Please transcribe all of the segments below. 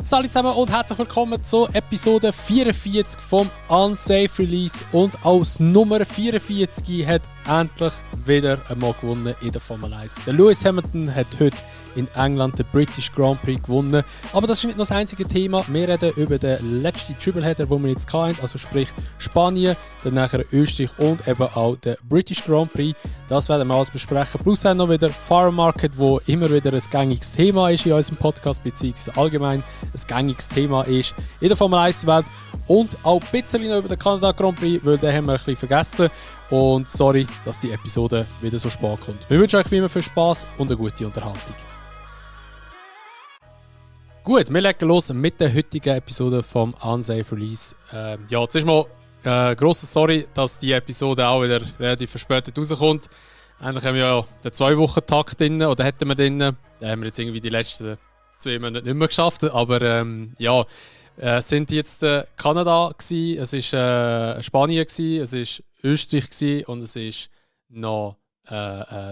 Hallo zusammen und herzlich willkommen zur Episode 44 vom Unsafe Release. Und als Nummer 44 hat endlich wieder einmal gewonnen in der Formel 1. Der Lewis Hamilton hat heute in England den British Grand Prix gewonnen. Aber das ist nicht nur das einzige Thema. Wir reden über den letzten Tripleheader, den wir jetzt hatten, also sprich Spanien, dann nachher Österreich und eben auch den British Grand Prix. Das werden wir alles besprechen. Plus auch noch wieder Farm Market, wo immer wieder ein gängiges Thema ist in unserem Podcast, beziehungsweise allgemein ein gängiges Thema ist in der Formel 1 Welt. Und auch ein bisschen noch über den Kanada Grand Prix, weil den haben wir ein bisschen vergessen. Und sorry, dass die Episode wieder so spät kommt. Wir wünschen euch wie immer viel Spass und eine gute Unterhaltung. Gut, wir legen los mit der heutigen Episode vom Unsafe Release. Zuerst mal grosses Sorry, dass die Episode auch wieder relativ verspätet rauskommt. Eigentlich haben wir ja den 2-Wochen-Takt drin, oder hätten wir drin. Den haben wir jetzt irgendwie die letzten 2 Monate nicht mehr geschafft. Aber es sind jetzt Kanada gewesen, es ist Spanien gewesen, es ist Österreich gewesen und es ist noch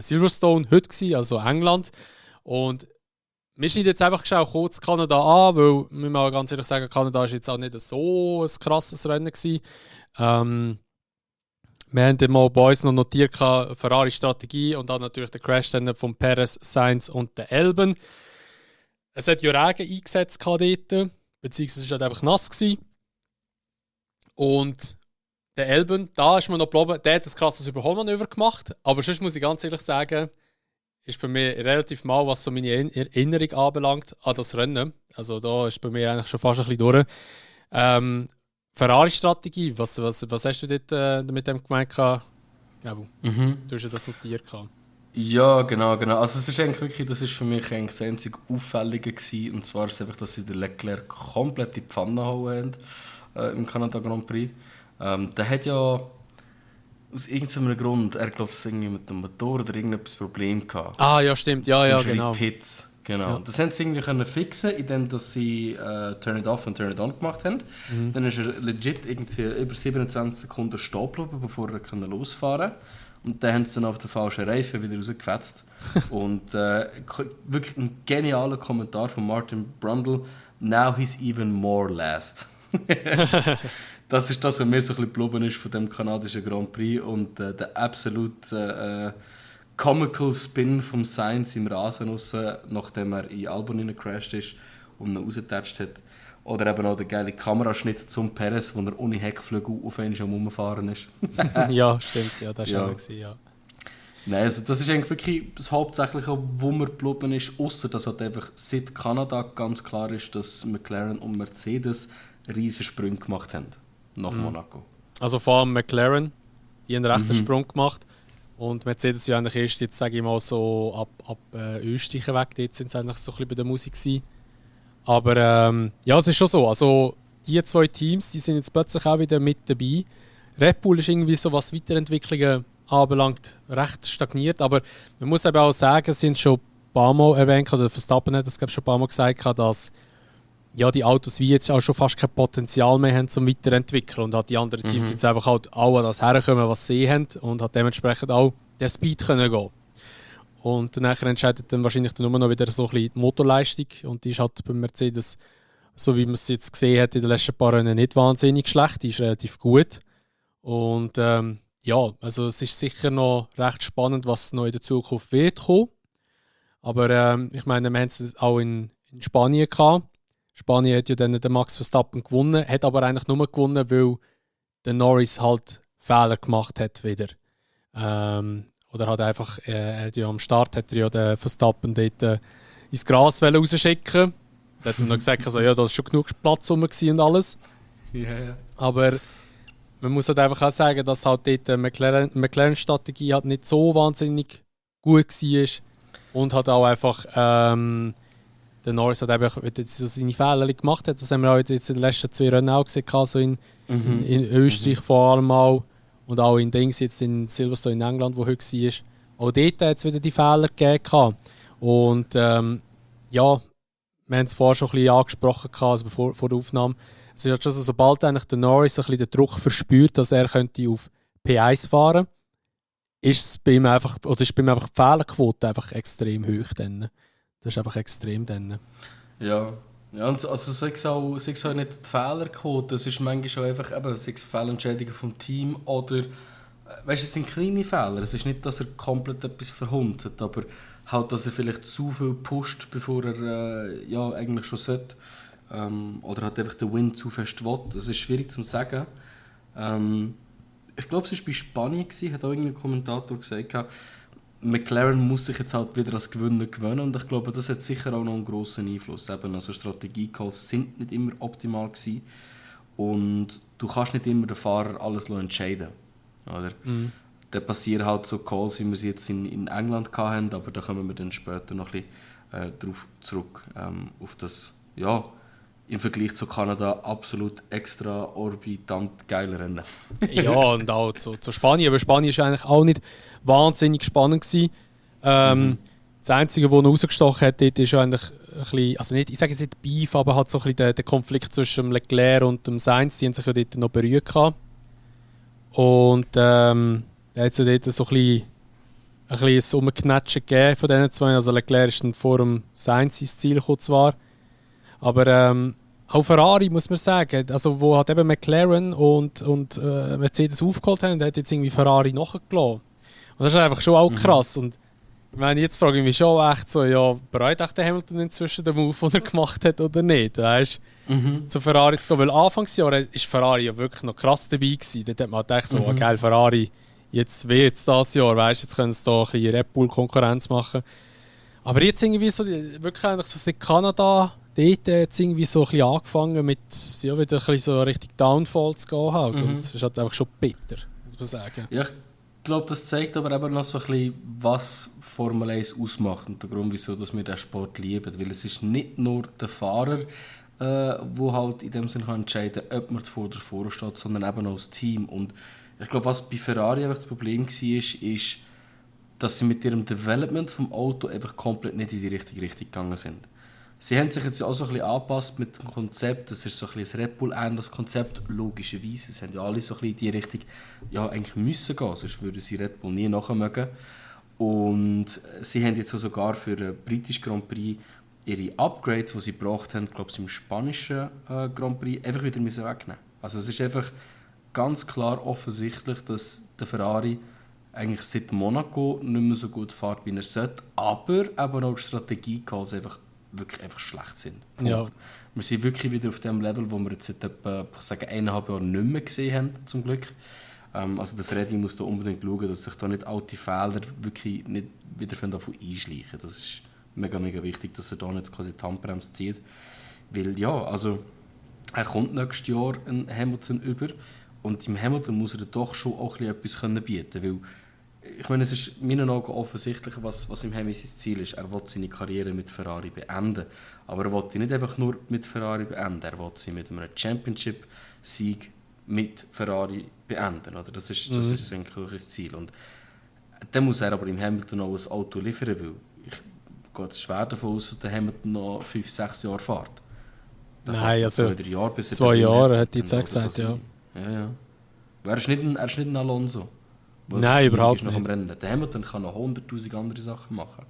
Silverstone heute gewesen, also England. Und wir schneiden jetzt einfach kurz Kanada an, weil wir mal ganz ehrlich sagen, Kanada war jetzt auch nicht so ein krasses Rennen gewesen. Wir haben mal bei uns noch notiert, Ferrari-Strategie und dann natürlich der Crash von Perez, Sainz und der Albon. Es hat ja Regen eingesetzt dort, beziehungsweise es war halt einfach nass gewesen. Und der Albon, da ist mir noch geblieben, der hat ein krasses Überholmanöver gemacht, aber sonst muss ich ganz ehrlich sagen, ist bei mir relativ mal, was so meine Erinnerung anbelangt, an das Rennen. Also da ist bei mir eigentlich schon fast ein bisschen durch. Ferrari-Strategie, was hast du dort mit dem gemeint? Du hast ja das notiert. Ja, genau. Also es ist eigentlich wirklich, das ist für mich eigentlich das einzige Auffällige gewesen. Und zwar ist es einfach, dass sie den Leclerc komplett in die Pfanne gehauen haben im Kanada Grand Prix. Der hat ja aus irgendeinem Grund, er glaube es irgendwie mit dem Motor oder irgendetwas Problem gehabt. Ah ja, stimmt, ja genau. Pits. Genau. Ja. Das haben sie irgendwie können fixen, indem sie Turn It Off und Turn It On gemacht haben. Dann ist er legit irgendwie über 27 Sekunden stehen geblieben, bevor er losfahren konnte. Und dann haben sie dann auf den falschen Reifen wieder rausgefetzt. Und wirklich ein genialer Kommentar von Martin Brundle. Now he's even more last. Das ist das, was mir so ein bisschen geblieben ist von dem kanadischen Grand Prix. Und der absolute Comical Spin vom Sainz im Rasen raus, nachdem er in Albon gecrashed ist und ihn rausgetatscht hat. Oder eben auch der geile Kameraschnitt zum Perez, wo er ohne Heckflügel auf einmal am Rumfahren ist. Ja, stimmt, ja, das war auch ja. Nein, also das ist eigentlich wirklich das Hauptsächliche, wo mir geblieben ist, ausser dass halt einfach seit Kanada ganz klar ist, dass McLaren und Mercedes riesige Sprünge gemacht haben nach Monaco. Also vor allem McLaren, die einen rechten Sprung gemacht. Und Mercedes ja eigentlich erst, jetzt sage ich mal so, ab Österreich weg, dort sind sie eigentlich so ein bisschen bei der Musik gewesen. Aber ja, es ist schon so, also die 2 Teams, die sind jetzt plötzlich auch wieder mit dabei. Red Bull ist irgendwie so, was Weiterentwicklungen anbelangt, recht stagniert, aber man muss eben auch sagen, es sind schon ein paar Mal erwähnt, oder Verstappen hat das glaube ich schon ein paar Mal gesagt, dass ja, die Autos wie jetzt auch schon fast kein Potenzial mehr haben zum Weiterentwickeln und hat die anderen Teams jetzt einfach halt auch an das herkommen, was sie haben und hat dementsprechend auch den Speed können gehen. Und danach entscheidet dann wahrscheinlich nur noch wieder so ein bisschen die Motorleistung und die ist halt bei Mercedes, so wie man es jetzt gesehen hat, in den letzten paar Rennen nicht wahnsinnig schlecht, die ist relativ gut. Und ja, also es ist sicher noch recht spannend, was noch in der Zukunft wird kommen. Aber ich meine, wir haben es auch in Spanien gehabt. Spanien hat ja dann den Max Verstappen gewonnen, hat aber eigentlich nur gewonnen, weil der Norris halt Fehler gemacht hat wieder. Oder hat einfach, ja, am Start hat er ja den Verstappen dort ins Gras rausschicken. Da hat er noch gesagt, also, ja, da war schon genug Platz rum und alles. Yeah. Aber man muss halt einfach auch sagen, dass halt dort die McLaren-Strategie halt nicht so wahnsinnig gut war. Und hat auch einfach der Norris hat einfach so seine Fehler gemacht. Das haben wir auch jetzt in den letzten 2 Rennen auch gesehen, so in Österreich vor allem auch. Und auch in Dings jetzt in Silverstone in England, wo heute war. Auch dort hat es wieder die Fehler gegeben. Und ja, wir haben es vorher schon ein bisschen angesprochen, also vor der Aufnahme. Es ist halt schon so, sobald eigentlich der Norris ein bisschen den Druck verspürt, dass er könnte auf P1 fahren könnte, ist bei ihm einfach die Fehlerquote einfach extrem hoch. Das ist einfach extrem dann. Ja, Ja, und also sei es auch nicht die Fehlerquote, es ist manchmal auch einfach eben, sei es Fehlentscheidungen vom Team oder weißt, es sind kleine Fehler. Es ist nicht, dass er komplett etwas verhunzt, aber halt, dass er vielleicht zu viel pusht, bevor er ja, eigentlich schon sollte. Oder hat einfach den Win zu fest will. Das ist schwierig zu sagen. Ich glaube, es war bei Spanien, hat auch irgendein Kommentator gesagt, McLaren muss sich jetzt halt wieder als Gewinner gewöhnen und ich glaube, das hat sicher auch noch einen grossen Einfluss. Eben, also Strategie-Calls sind nicht immer optimal gewesen und du kannst nicht immer den Fahrer alles entscheiden. Oder? Mhm. Dann passieren halt so Calls, wie wir sie jetzt in England hatten, aber da kommen wir dann später noch ein bisschen drauf zurück. Auf das, ja, im Vergleich zu Kanada absolut extraorbitant geile Rennen. Ja, und auch zu Spanien. Aber Spanien war eigentlich auch nicht wahnsinnig spannend gewesen. Das Einzige, was noch rausgestochen hat, dort ist eigentlich ein bisschen, also nicht, ich sage jetzt nicht Beef, aber halt so ein bisschen der Konflikt zwischen Leclerc und dem Sainz, die haben sich ja dort noch berührt gehabt. Und da hat es ja dort so ein bisschen ein Umknatschen gegeben von diesen zwei. Also Leclerc ist dann vor dem Sainz ins Ziel gekommen zwar. Aber auch Ferrari, muss man sagen, also wo halt eben McLaren und Mercedes aufgeholt haben, hat jetzt irgendwie Ferrari nachgelassen. Und das ist einfach schon auch krass. Und ich meine, jetzt frage ich mich schon echt so, ja, bereut echt der Hamilton inzwischen den Move, den er gemacht hat oder nicht, weißt? Zu Ferrari zu gehen, weil Anfangsjahr war Ferrari ja wirklich noch krass dabei gewesen. Dort hat man gedacht, so, geil, Ferrari, jetzt wie jetzt das Jahr, weißt? Jetzt können sie da ein bisschen Red Bull Konkurrenz machen. Aber jetzt irgendwie so, wirklich eigentlich so seit Kanada, dort hat es irgendwie so ein bisschen angefangen mit, ja, wieder ein bisschen so Richtung Downfall zu gehen halt. Und es ist halt einfach schon bitter, muss man sagen. Ja, ich glaube, das zeigt aber eben noch so ein bisschen, was Formel 1 ausmacht und der Grund, wieso dass wir diesen Sport lieben. Weil es ist nicht nur der Fahrer, wo halt in dem Sinne entscheiden kann, ob man zuvorderst vorne steht, sondern eben auch das Team. Und ich glaube, was bei Ferrari einfach das Problem war, ist, dass sie mit ihrem Development vom Auto einfach komplett nicht in die richtige Richtung gegangen sind. Sie haben sich jetzt auch so ein bisschen angepasst mit dem Konzept, das ist so ein bisschen ein Red Bull-ähnliches Konzept, logischerweise. Sie haben ja alle so ein bisschen in die Richtung ja, eigentlich müssen gehen, sonst würden sie Red Bull nie nachmögen. Und sie haben jetzt auch sogar für den britischen Grand Prix ihre Upgrades, die sie gebraucht haben, glaube ich, im spanischen Grand Prix, einfach wieder wegnehmen. Also es ist einfach ganz klar offensichtlich, dass der Ferrari eigentlich seit Monaco nicht mehr so gut fährt, wie er sollte, aber eben auch die Strategie-Calls wirklich einfach schlecht sind. Ja. Wir sind wirklich wieder auf dem Level, wo wir jetzt seit etwa, ich sage, 1,5 Jahren nicht mehr gesehen haben, zum Glück. Also der Freddy muss da unbedingt schauen, dass sich da nicht alte Fehler wirklich nicht wieder einschleichen. Das ist mega, mega wichtig, dass er da jetzt quasi die Handbremse zieht. Weil ja, also er kommt nächstes Jahr ein Hamilton über und im Hamilton muss er doch schon auch etwas bieten können. Ich meine, es ist in meinen Augen offensichtlich, was im Hamilton sein Ziel ist. Er will seine Karriere mit Ferrari beenden. Aber er will sie nicht einfach nur mit Ferrari beenden. Er will sie mit einem Championship-Sieg mit Ferrari beenden. Oder? Das ist eigentlich das Ziel. Und dann muss er aber im Hamilton auch ein Auto liefern, weil ich gehe schwer davon aus, dass der Hamilton noch 5-6 Jahre fährt. Nein, also 2 Jahre hat die jetzt gesagt, ja. Ja. Er ist nicht ein Alonso. Nein, überhaupt nicht. Der Hamilton kann noch 100'000 andere Sachen machen.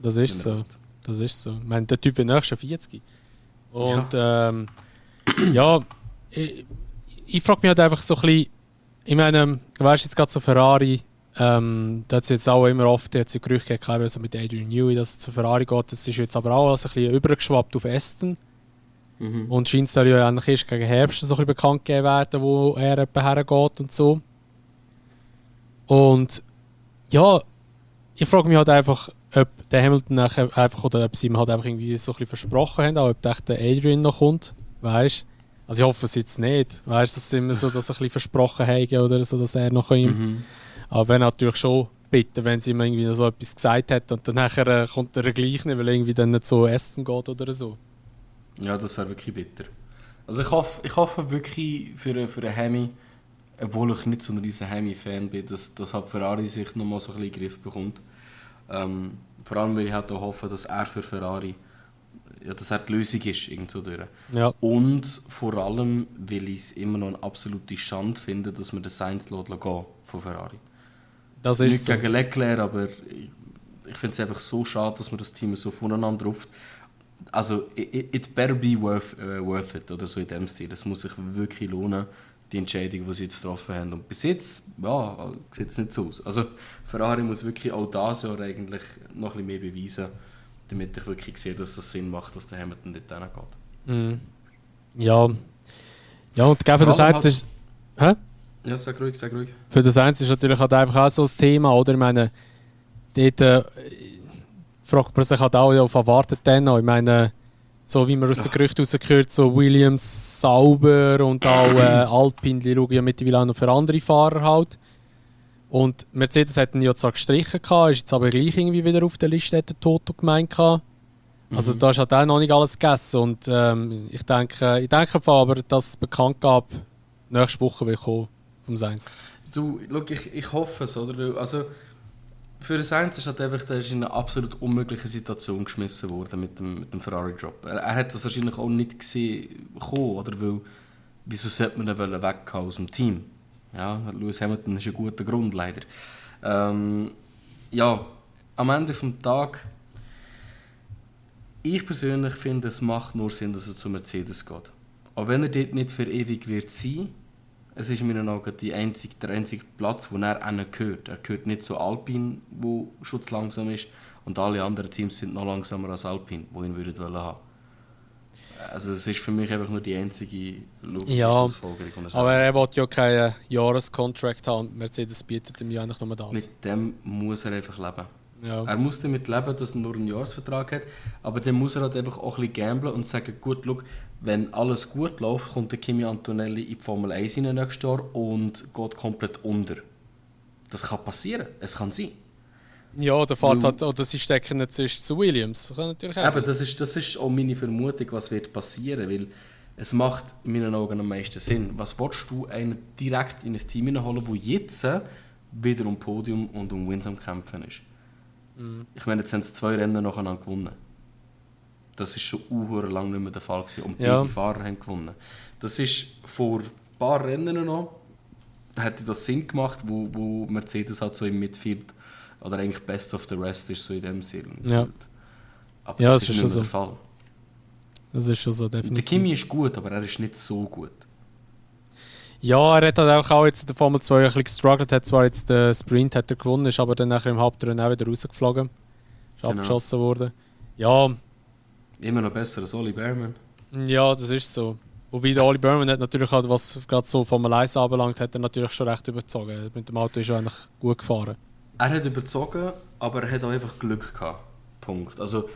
Das ist so. Das ist so. Ich meine, der Typ wird nächstes 40. Und ja, ich frage mich halt einfach so ein bisschen, ich meine, du weißt jetzt gerade so Ferrari, da hat es jetzt auch immer oft jetzt Gerüchte gegeben, also mit Adrian Newey, dass es zu Ferrari geht. Das ist jetzt aber auch also ein bisschen übergeschwappt auf Aston. Und scheint es ja eigentlich erst gegen Herbst so ein bisschen bekannt gegeben werden, wo er etwa hergeht und so. Und ja, ich frage mich halt einfach, ob der Hamilton einfach oder ob sie ihm halt einfach irgendwie so ein bisschen versprochen haben, auch ob der Adrian noch kommt, weißt? Also ich hoffe es jetzt nicht, weißt, dass sie immer so das ein bisschen versprochen haben oder so, dass er noch kommt. Aber wäre natürlich schon bitter, wenn sie ihm irgendwie so etwas gesagt hat und dann nachher kommt er gleich nicht, weil er irgendwie dann nicht so essen geht oder so. Ja, das wäre wirklich bitter. Also ich hoffe wirklich für einen Hemi, obwohl ich nicht so ein riesen Hemi-Fan bin, dass halt Ferrari sich nochmal so ein bisschen in den Griff bekommt. Vor allem, weil ich halt auch hoffe, dass er für Ferrari dass er die Lösung ist, irgendwo durch. Ja. Und vor allem, weil ich es immer noch eine absolute Schande finde, dass man den Sainz gehen von Ferrari. Das ist nicht so. Gegen Leclerc, aber ich finde es einfach so schade, dass man das Team so voneinander ruft. also it better be worth it oder so in dem Stil. Es muss sich wirklich lohnen, die Entscheidung, die sie jetzt getroffen haben. Und bis jetzt, ja, sieht es nicht so aus. Also Ferrari muss wirklich auch dieses Jahr eigentlich noch ein bisschen mehr beweisen, damit ich wirklich sehe, dass es Sinn macht, dass der Hamilton dort hingeht. Mhm. Ja. Ja, und für das Eins ist... Hä? Ja, sag ruhig. Für das Eins ist natürlich halt einfach auch so ein Thema, oder? Ich meine, dort fragt man sich halt auch, ja, auf was wartet denn noch? Ich meine, so wie man aus den Gerüchten rausgehört, so Williams, Sauber und auch Alpine, die schauen ja mittlerweile auch noch für andere Fahrer halt. Und Mercedes hat ihn ja zwar gestrichen gehabt, ist jetzt aber gleich irgendwie wieder auf der Liste, hat der Toto gemeint gehabt. Also da ist halt auch noch nicht alles gegessen und ich denke aber, dass es bekannt gab, nächste Woche will kommen vom Sainz. Du, look, ich hoffe es, oder? Also für Sainz ist halt einfach, der ist in eine absolut unmögliche Situation geschmissen worden mit dem Ferrari-Drop. Er hat das wahrscheinlich auch nicht gesehen kommen, oder? Weil, wieso sollte man ihn weghaben aus dem Team? Ja, Lewis Hamilton ist ein guter Grund, leider. Ja, am Ende des Tages, ich persönlich finde, es macht nur Sinn, dass er zu Mercedes geht. Auch wenn er dort nicht für ewig wird sein, es ist in meinen Augen der einzige Platz, wo er gehört. Er gehört nicht zu Alpine, wo schon zu langsam ist, und alle anderen Teams sind noch langsamer als Alpine, wo ihn würden haben. Also es ist für mich einfach nur die einzige logische Schlussfolgerung. Aber er will ja keinen Jahreskontrakt haben. Mercedes bietet ihm ja eigentlich nur das. Mit dem muss er einfach leben. Ja. Er muss damit leben, dass er nur einen Jahresvertrag hat, aber dann muss er halt einfach auch ein bisschen gamblen und sagen, gut, schau, wenn alles gut läuft, kommt der Kimi Antonelli in die Formel 1 in nächstes Jahr und geht komplett unter. Das kann passieren, es kann sein. Ja, der Fahrt hat, oder sie stecken nicht zu Williams. Das kann natürlich auch sein. Das ist auch meine Vermutung, was wird passieren, weil es macht in meinen Augen am meisten Sinn. Was willst du einen direkt in ein Team hineinholen, das jetzt wieder um Podium und um Wins am Kämpfen ist? Ich meine, jetzt haben sie 2 Rennen nacheinander gewonnen. Das ist schon lang nicht mehr der Fall gewesen. Und beide Fahrer haben gewonnen. Das ist vor ein paar Rennen noch, hätte das Sinn gemacht, wo Mercedes halt so im Midfield oder eigentlich Best of the Rest ist, so in dem Sinne. Ja. Aber das ist nicht mehr der Fall. Das ist schon so, definitiv. Der Kimi ist gut, aber er ist nicht so gut. Ja, er hat halt auch jetzt in der Formel 2 ein bisschen gestruggelt, hat zwar jetzt den Sprint hat er gewonnen, ist aber dann nachher im Hauptrennen auch wieder rausgeflogen. Ist abgeschossen worden. Ja. Immer noch besser als Oli Behrman. Ja, das ist so. Wobei der Oli Behrman hat natürlich auch, was gerade so Formel 1 anbelangt, hat er natürlich schon recht überzogen. Mit dem Auto ist er eigentlich gut gefahren. Er hat überzogen, aber er hat auch einfach Glück gehabt. Punkt. Also,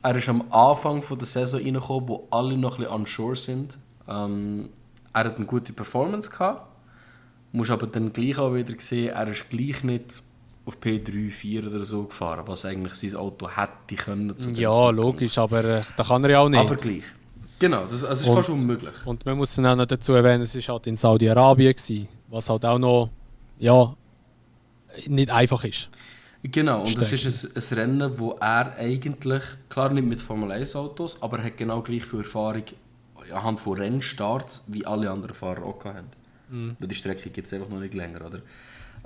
er ist am Anfang der Saison reingekommen, wo alle noch ein bisschen unsure sind. Er hat eine gute Performance gehabt. Musst aber dann gleich auch wieder sehen, er ist gleich nicht auf P3, 4 oder so gefahren, was eigentlich sein Auto hätte können. Ja, logisch, aber da kann er ja auch nicht. Aber gleich. Genau, das ist fast unmöglich. Und man muss dann auch noch dazu erwähnen, es war halt in Saudi-Arabien, was halt auch noch nicht einfach ist. Genau, und das ist ein Rennen, wo er eigentlich, klar nicht mit Formel 1 Autos, aber er hat genau gleich viel Erfahrung anhand von Rennstarts, wie alle anderen Fahrer auch hatten. Weil die Strecke gibt es einfach noch nicht länger, oder?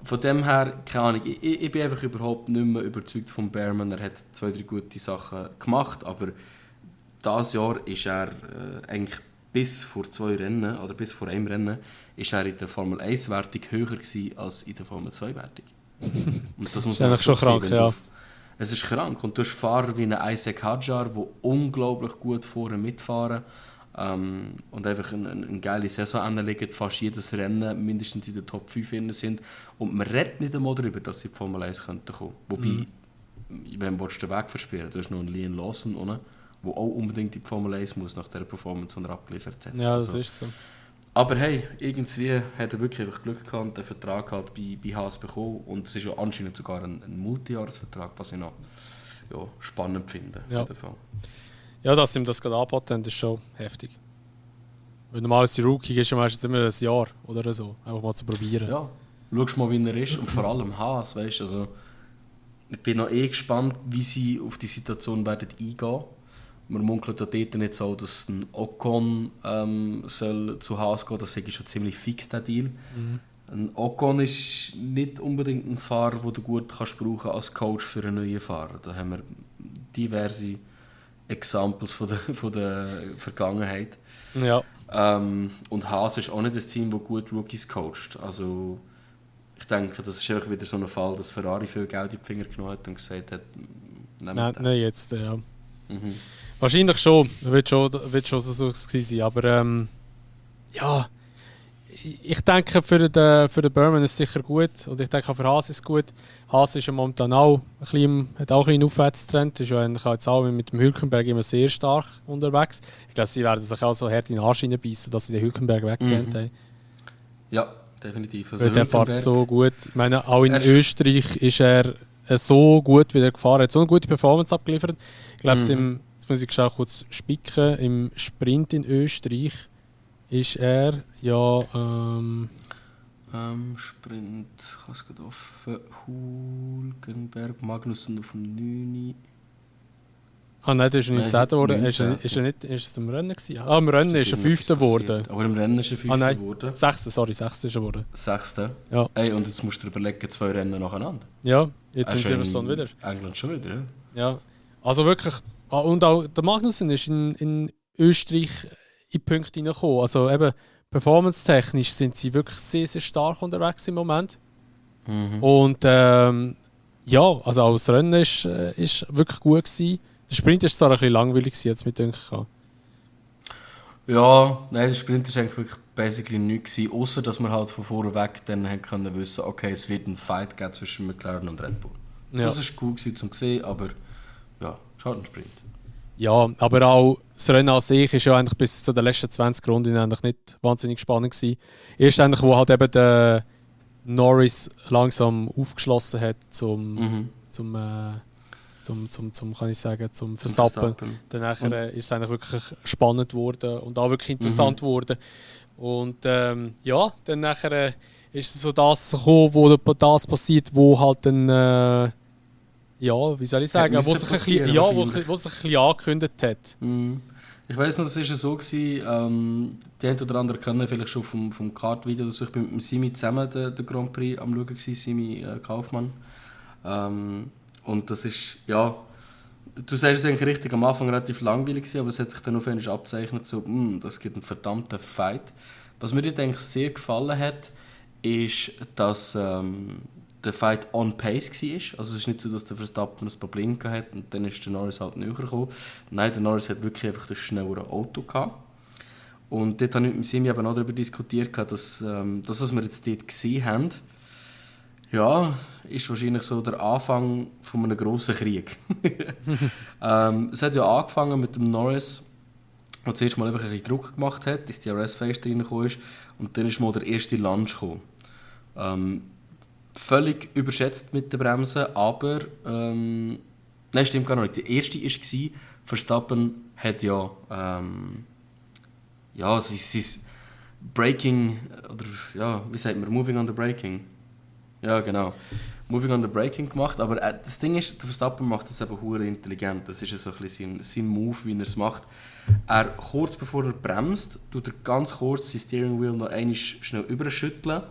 Von dem her, keine Ahnung, ich bin einfach überhaupt nicht mehr überzeugt von Behrman. Er hat 2, 3 gute Sachen gemacht, aber dieses Jahr ist er eigentlich bis vor 2 Rennen, oder bis vor einem Rennen, ist er in der Formel 1-Wertung höher gewesen als in der Formel 2-Wertung. Und das muss man schon krank, ja. Es ist krank. Und du hast Fahrer wie einen Isaac Hadjar, die unglaublich gut vorne mitfahren und einfach eine geile Saison anlegen, fast jedes Rennen mindestens in den Top 5 sind. Und man redet nicht einmal darüber, dass sie in die Formel 1 kommen könnten. Wobei, wenn du den Weg verspielen, du hast noch einen Liam Lawson, der auch unbedingt in die Formel 1 muss, nach der Performance, die er abgeliefert hat. Ja, das ist so. Aber hey, irgendwie hat er wirklich einfach Glück gehabt und den Vertrag halt bei Haas bekommen. Und es ist ja anscheinend sogar ein Multijahresvertrag, was ich noch spannend finde. Ja. Ja, dass ihm das gerade angeboten haben, ist schon heftig. Weil normalerweise Rookie ist ja meistens immer ein Jahr oder so. Einfach mal zu probieren. Ja, schau mal, wie er ist. Und vor allem Haas, weißt du, also ich bin noch gespannt, wie sie auf die Situation werden eingehen. Man munkelt ja dort nicht so, dass ein Ocon soll zu Haas gehen. Das ist schon ziemlich fix, der Deal. Ein Ocon ist nicht unbedingt ein Fahrer, den du gut kannst brauchen als Coach für einen neuen Fahrer. Da haben wir diverse Examples von der Vergangenheit. Ja. Und Haas ist auch nicht ein Team, das gut Rookies coacht. Also ich denke, das ist einfach wieder so ein Fall, dass Ferrari viel Geld in die Finger genommen hat und gesagt hat, Nein, jetzt, ja. Mhm. Wahrscheinlich schon, wird schon so gewesen sein, aber ja, ich denke für den Burman ist es sicher gut und ich denke auch für Haas ist es gut. Haas ist ja momentan auch hat auch einen Aufwärtstrend, ist ja eigentlich jetzt auch mit dem Hülkenberg immer sehr stark unterwegs. Ich glaube, sie werden sich auch so hart in den Arsch reinbeissen, dass sie den Hülkenberg weggehen haben. Ja, definitiv. Also der fährt so gut. Ich meine, auch in Österreich ist er so gut wieder gefahren, er hat so eine gute Performance abgeliefert. Ich glaube, jetzt muss ich kurz spicken, im Sprint in Österreich ist er ja Sprint, ich habe es gerade offen, Hülkenberg, Magnussen auf dem 9. Ah nein, der ist nicht 10. geworden. Ist es im Rennen gewesen? Ah, im Rennen ist er 5. geworden. Aber im Rennen ist er 5. geworden. 6. ist er geworden. 6. Ja. Ey, und jetzt musst du dir überlegen, 2 Rennen nacheinander. Ja, jetzt sind Silverstone wieder. England schon wieder, ja. Ja, also wirklich. Und auch der Magnussen ist in Österreich in die Punkte reingekommen. Also eben, performance-technisch sind sie wirklich sehr, sehr stark unterwegs im Moment. Und ja, also auch das Rennen ist wirklich gut gewesen. Der Sprint war zwar ein bisschen langweilig, jetzt mit denken. Ja, nein, der Sprint war eigentlich wirklich basically nichts gewesen, außer dass man halt von vorne weg dann können wissen, okay, es wird ein Fight geben zwischen McLaren und Red Bull. Ja. Das war cool gewesen, zum sehen, aber ja, es ist halt ein Sprint. Ja, aber auch das Rennen an sich ist ja eigentlich bis zu den letzten 20 Runden eigentlich nicht wahnsinnig spannend gewesen. Erst eigentlich, wo halt eben der Norris langsam aufgeschlossen hat zum kann ich sagen, zum Verstappen. Danach ist es eigentlich wirklich spannend geworden und auch wirklich interessant geworden. Und ja, dann nachher ist es so das gekommen, wo das passiert, wo halt dann ja, wie soll ich sagen, wo sich ein bisschen angekündigt hat. Ich weiss noch, das war so, die einen oder anderen kennen vielleicht schon vom Kart-Video, dass ich bin mit dem Simi zusammen den Grand Prix am Schauen war, Simi Kaufmann. Und das ist, ja, du sagst es eigentlich richtig, am Anfang relativ langweilig gewesen, aber es hat sich dann auf einmal abzeichnet, so, das gibt einen verdammten Fight. Was mir dort eigentlich sehr gefallen hat, ist, dass der Fight on pace war. Also es ist nicht so, dass der Verstappen ein Problem hatte und dann ist der Norris halt näher gekommen. Nein, der Norris hat wirklich einfach das schnellere Auto gehabt. Und dort habe ich mit Simi eben auch darüber diskutiert, dass das, was wir jetzt dort gesehen haben, ja, ist wahrscheinlich so der Anfang von einem grossen Krieg. Es hat ja angefangen mit dem Norris, der zuerst mal einfach ein bisschen Druck gemacht hat, dass die DRS-Fenster reingekommen ist und dann ist mal der erste Lunge gekommen. Völlig überschätzt mit den Bremsen, aber nein, stimmt gar nicht. Der erste war, Verstappen hat ja sein Braking, oder ja, wie sagt man, Moving on the Braking. Ja, genau. Moving on the Braking gemacht, aber das Ding ist, der Verstappen macht das eben hure intelligent. Das ist so ein bisschen sein Move, wie er es macht. Er, kurz bevor er bremst, tut er ganz kurz sein Steering Wheel noch einmal schnell überschütteln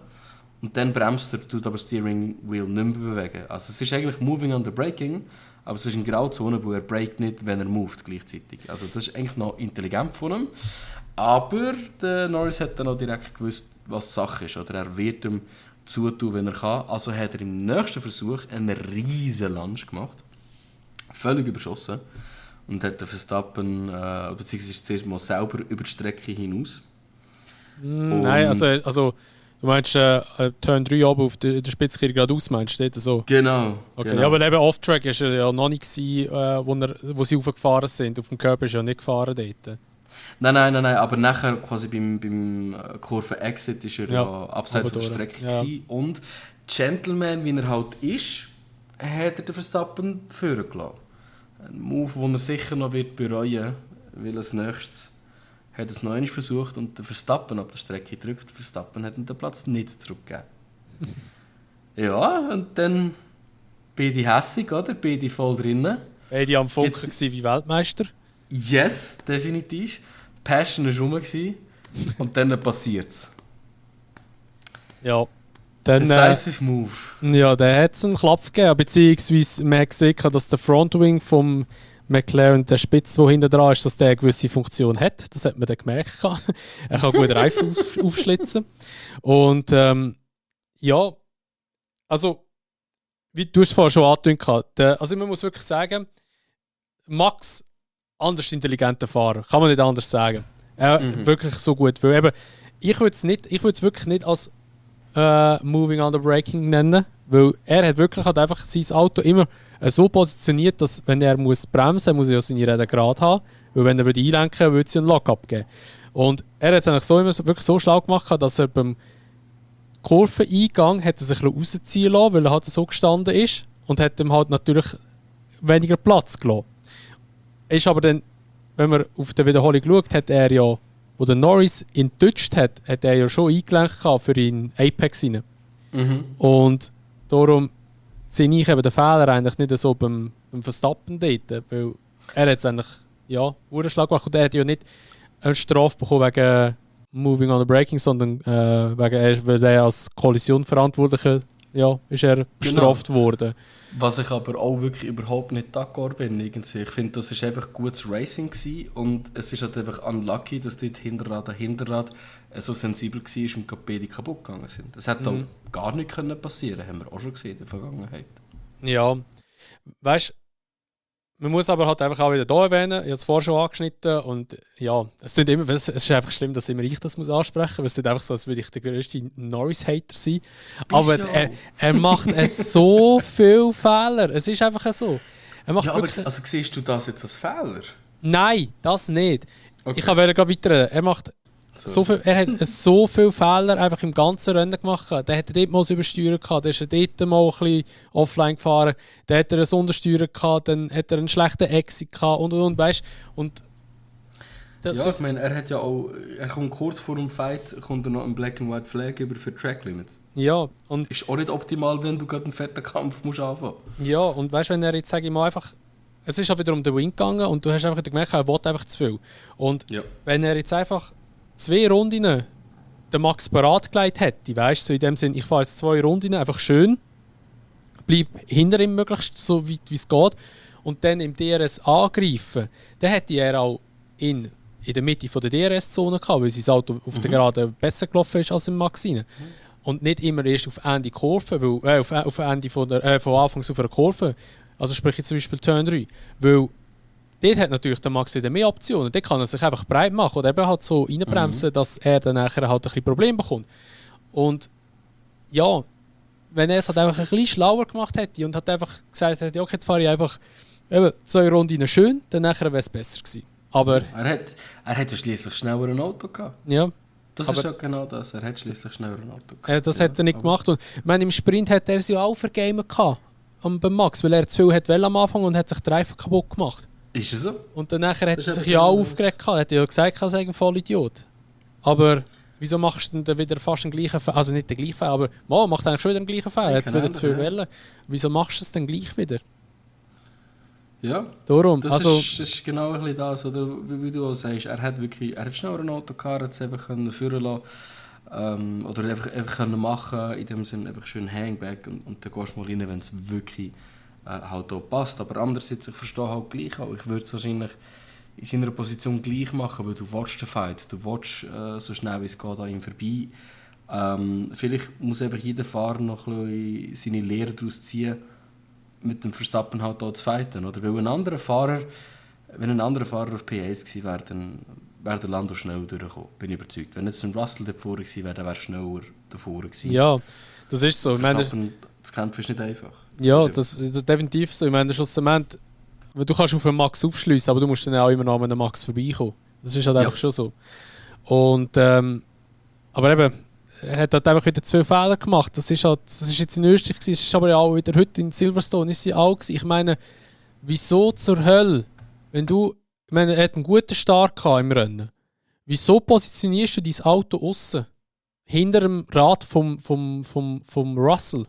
und dann bremst er, tut aber das Steering Wheel nicht mehr bewegen. Also es ist eigentlich Moving on the Braking, aber es ist eine Grauzone, wo er breakt nicht, wenn er moved gleichzeitig. Also das ist eigentlich noch intelligent von ihm. Aber der Norris hat dann auch direkt gewusst, was Sache ist. Oder er wird ihm zutun, wenn er kann. Also hat er im nächsten Versuch einen riesen Lunge gemacht. Völlig überschossen. Und hat den Verstappen, beziehungsweise zuerst mal selber über die Strecke hinaus. Nein, also du meinst Turn 3 oben auf der Spitzkehre geradeaus, meinst du? So? Genau. Okay. Genau. Ja, aber eben Off-Track war er ja noch nicht, wo sie hochgefahren sind. Auf dem Körper ist er ja nicht gefahren dort. Nein, aber nachher quasi beim Kurven-Exit war er ja abseits von der Strecke gewesen. Und Gentleman, wie er halt ist, hat er den Verstappen führen gelassen. Ein Move, den er sicher noch wird bereuen wird, weil als nächstes hat es noch einmal versucht und der Verstappen auf der Strecke drückt. Der Verstappen hat ihm den Platz nicht zurückgegeben. Ja, und dann bin ich hässig, oder? Bin ich voll drinnen. Beide am Funken wie Weltmeister. Yes, definitiv. Passion war rum und dann passiert es. Ja. Dann, Decisive Move. Ja, da hat es einen Klapp gegeben, beziehungsweise man hat gesehen, dass der Frontwing vom McLaren, der Spitz, der hinten dran ist, dass der eine gewisse Funktion hat. Das hat man dann gemerkt. Er kann gut Reifen aufschlitzen. Und ja, also, wie du es vorhin schon angedeutet hast, also man muss wirklich sagen, Max, anders intelligenter Fahrer, kann man nicht anders sagen. Wirklich so gut. Weil eben, ich würde es wirklich nicht als Moving Under Braking nennen, weil er hat wirklich halt einfach sein Auto immer so positioniert, dass wenn er muss bremsen muss er ja seine Räder gerade haben, weil wenn er einlenken würde, würde sie einen Lock abgeben. Und er hat es eigentlich so immer wirklich so schlau gemacht, dass er beim Kurveneingang hat er sich rausziehen lassen, weil er halt so gestanden ist und hat ihm halt natürlich weniger Platz gelassen. Ist aber dann, wenn man auf die Wiederholung schaut, hat er ja, wo der Norris ihn getutscht hat, hat er ja schon eingelenkt für ihn Apex rein. Und darum sehe ich eben den Fehler eigentlich nicht so beim Verstappen dort, weil er hat es eigentlich, ja, Uhrenschlag gemacht und er hat ja nicht eine Strafe bekommen wegen Moving on the Braking, sondern weil er als Kollision verantwortlicher, ja, ist er bestraft worden. Was ich aber auch wirklich überhaupt nicht d'accord bin. Irgendwie. Ich finde, das war einfach gutes Racing gewesen und es ist halt einfach unlucky, dass dort Hinterrad so sensibel war und beide kaputt gegangen sind. Das hätte auch gar nicht passieren können, haben wir auch schon gesehen in der Vergangenheit. Ja, weißt du, man muss aber halt einfach auch wieder hier erwähnen, ich habe es vorher schon angeschnitten und ja, es ist einfach schlimm, dass immer ich das muss ansprechen muss, weil es ist einfach so, als würde ich der grösste Norris-Hater sein. Aber er macht so viele Fehler, es ist einfach so. Er macht aber also siehst du das jetzt als Fehler? Nein, das nicht. Okay. Ich kann gerade weiterreden. Er hat so viele Fehler einfach im ganzen Rennen gemacht. Der hat dort mal das Übersteuern gehabt, der ist dort mal ein bisschen offline gefahren, dann hat er ein Untersteuern gehabt, dann hat er einen schlechten Exit gehabt und weißt und ja, ich meine, er kommt kurz vor dem Fight, kommt er noch einen Black and White Flag über für Track Limits. Ja, und ist auch nicht optimal, wenn du gerade einen fetten Kampf musst anfangen. Ja, und weißt du, wenn er jetzt, sage ich mal, einfach, es ist auch wieder um den Win gegangen und du hast einfach gemerkt, er will einfach zu viel. Und wenn er jetzt einfach 2 Runden den Max parat gelegt hätte, weißt du, so in dem Sinn, ich fahre jetzt 2 Runden einfach schön, bleib hinter ihm möglichst so weit wie es geht und dann im DRS angreifen, dann hätte er auch in der Mitte von der DRS-Zone gehabt, weil sein Auto auf der Gerade besser gelaufen ist als im Max rein. Und nicht immer erst auf Ende Kurve, weil, auf Ende von Anfangs auf einer Kurve, also sprich jetzt zum Beispiel Turn 3, weil dort hat natürlich der Max wieder mehr Optionen. Dort kann er sich einfach breit machen oder eben halt so reinbremsen, dass er dann nachher halt ein bisschen Probleme bekommt. Und ja, wenn er es halt einfach ein bisschen schlauer gemacht hätte und hat einfach gesagt hätte, okay, jetzt fahre ich einfach eben 2 Runden schön, dann nachher wäre es besser gewesen. Aber er hat ja schliesslich schneller ein Auto gehabt. Ja. Das ist ja genau das. Er hat schliesslich schneller ein Auto gehabt. Das hat er nicht gemacht. Und ich meine, im Sprint hat er es ja auch vergamen gehabt. Beim Max, weil er zu viel wollte am Anfang und hat sich den Reifen kaputt gemacht. Ist es so? Und dann nachher hat er sich ja auch aufgeregt. Er hat ja gesagt, er sei ein Vollidiot. Aber wieso machst du dann wieder fast den gleichen Fehler? Also nicht den gleichen Fehler, aber man macht eigentlich schon wieder den gleichen Fehler. Er hat wieder zu viel Wellen. Wieso machst du es dann gleich wieder? Ja, darum. Das ist genau ein bisschen das, oder? Wie du auch sagst. Er hat schnell ein Auto gehabt, er hat es einfach führen lassen. Oder einfach können machen, in dem Sinne einfach schön Hangback und dann gehst du mal rein, wenn es wirklich halt auch passt. Aber andererseits, ich verstehe halt gleich auch. Ich würde es wahrscheinlich in seiner Position gleich machen, weil du willst den Fight, du willst so schnell wie es geht an ihm vorbei. Vielleicht muss einfach jeder Fahrer noch ein bisschen seine Lehre daraus ziehen, mit dem Verstappen halt auch zu fighten. Oder? Weil wenn ein anderer Fahrer auf P1 gewesen wäre, dann wäre der Lando schnell durchgekommen, bin ich überzeugt. Wenn jetzt ein Russell davor gewesen wäre, dann wäre er schneller davor gewesen. Ja, das ist so. Das Kämpfen ist nicht einfach. Ja, das ist definitiv so. Ich meine, schlussendlich, du kannst auf einen Max aufschliessen, aber du musst dann auch immer noch an einem Max vorbeikommen. Das ist halt einfach schon so. Und, aber eben, er hat halt einfach wieder 2 Fehler gemacht. Das ist jetzt in Österreich gewesen, es ist aber auch wieder heute in Silverstone ist sie auch gewesen. Ich meine, wieso zur Hölle, er hat einen guten Start gehabt im Rennen. Wieso positionierst du dein Auto aussen? Hinter dem Rad vom Russell.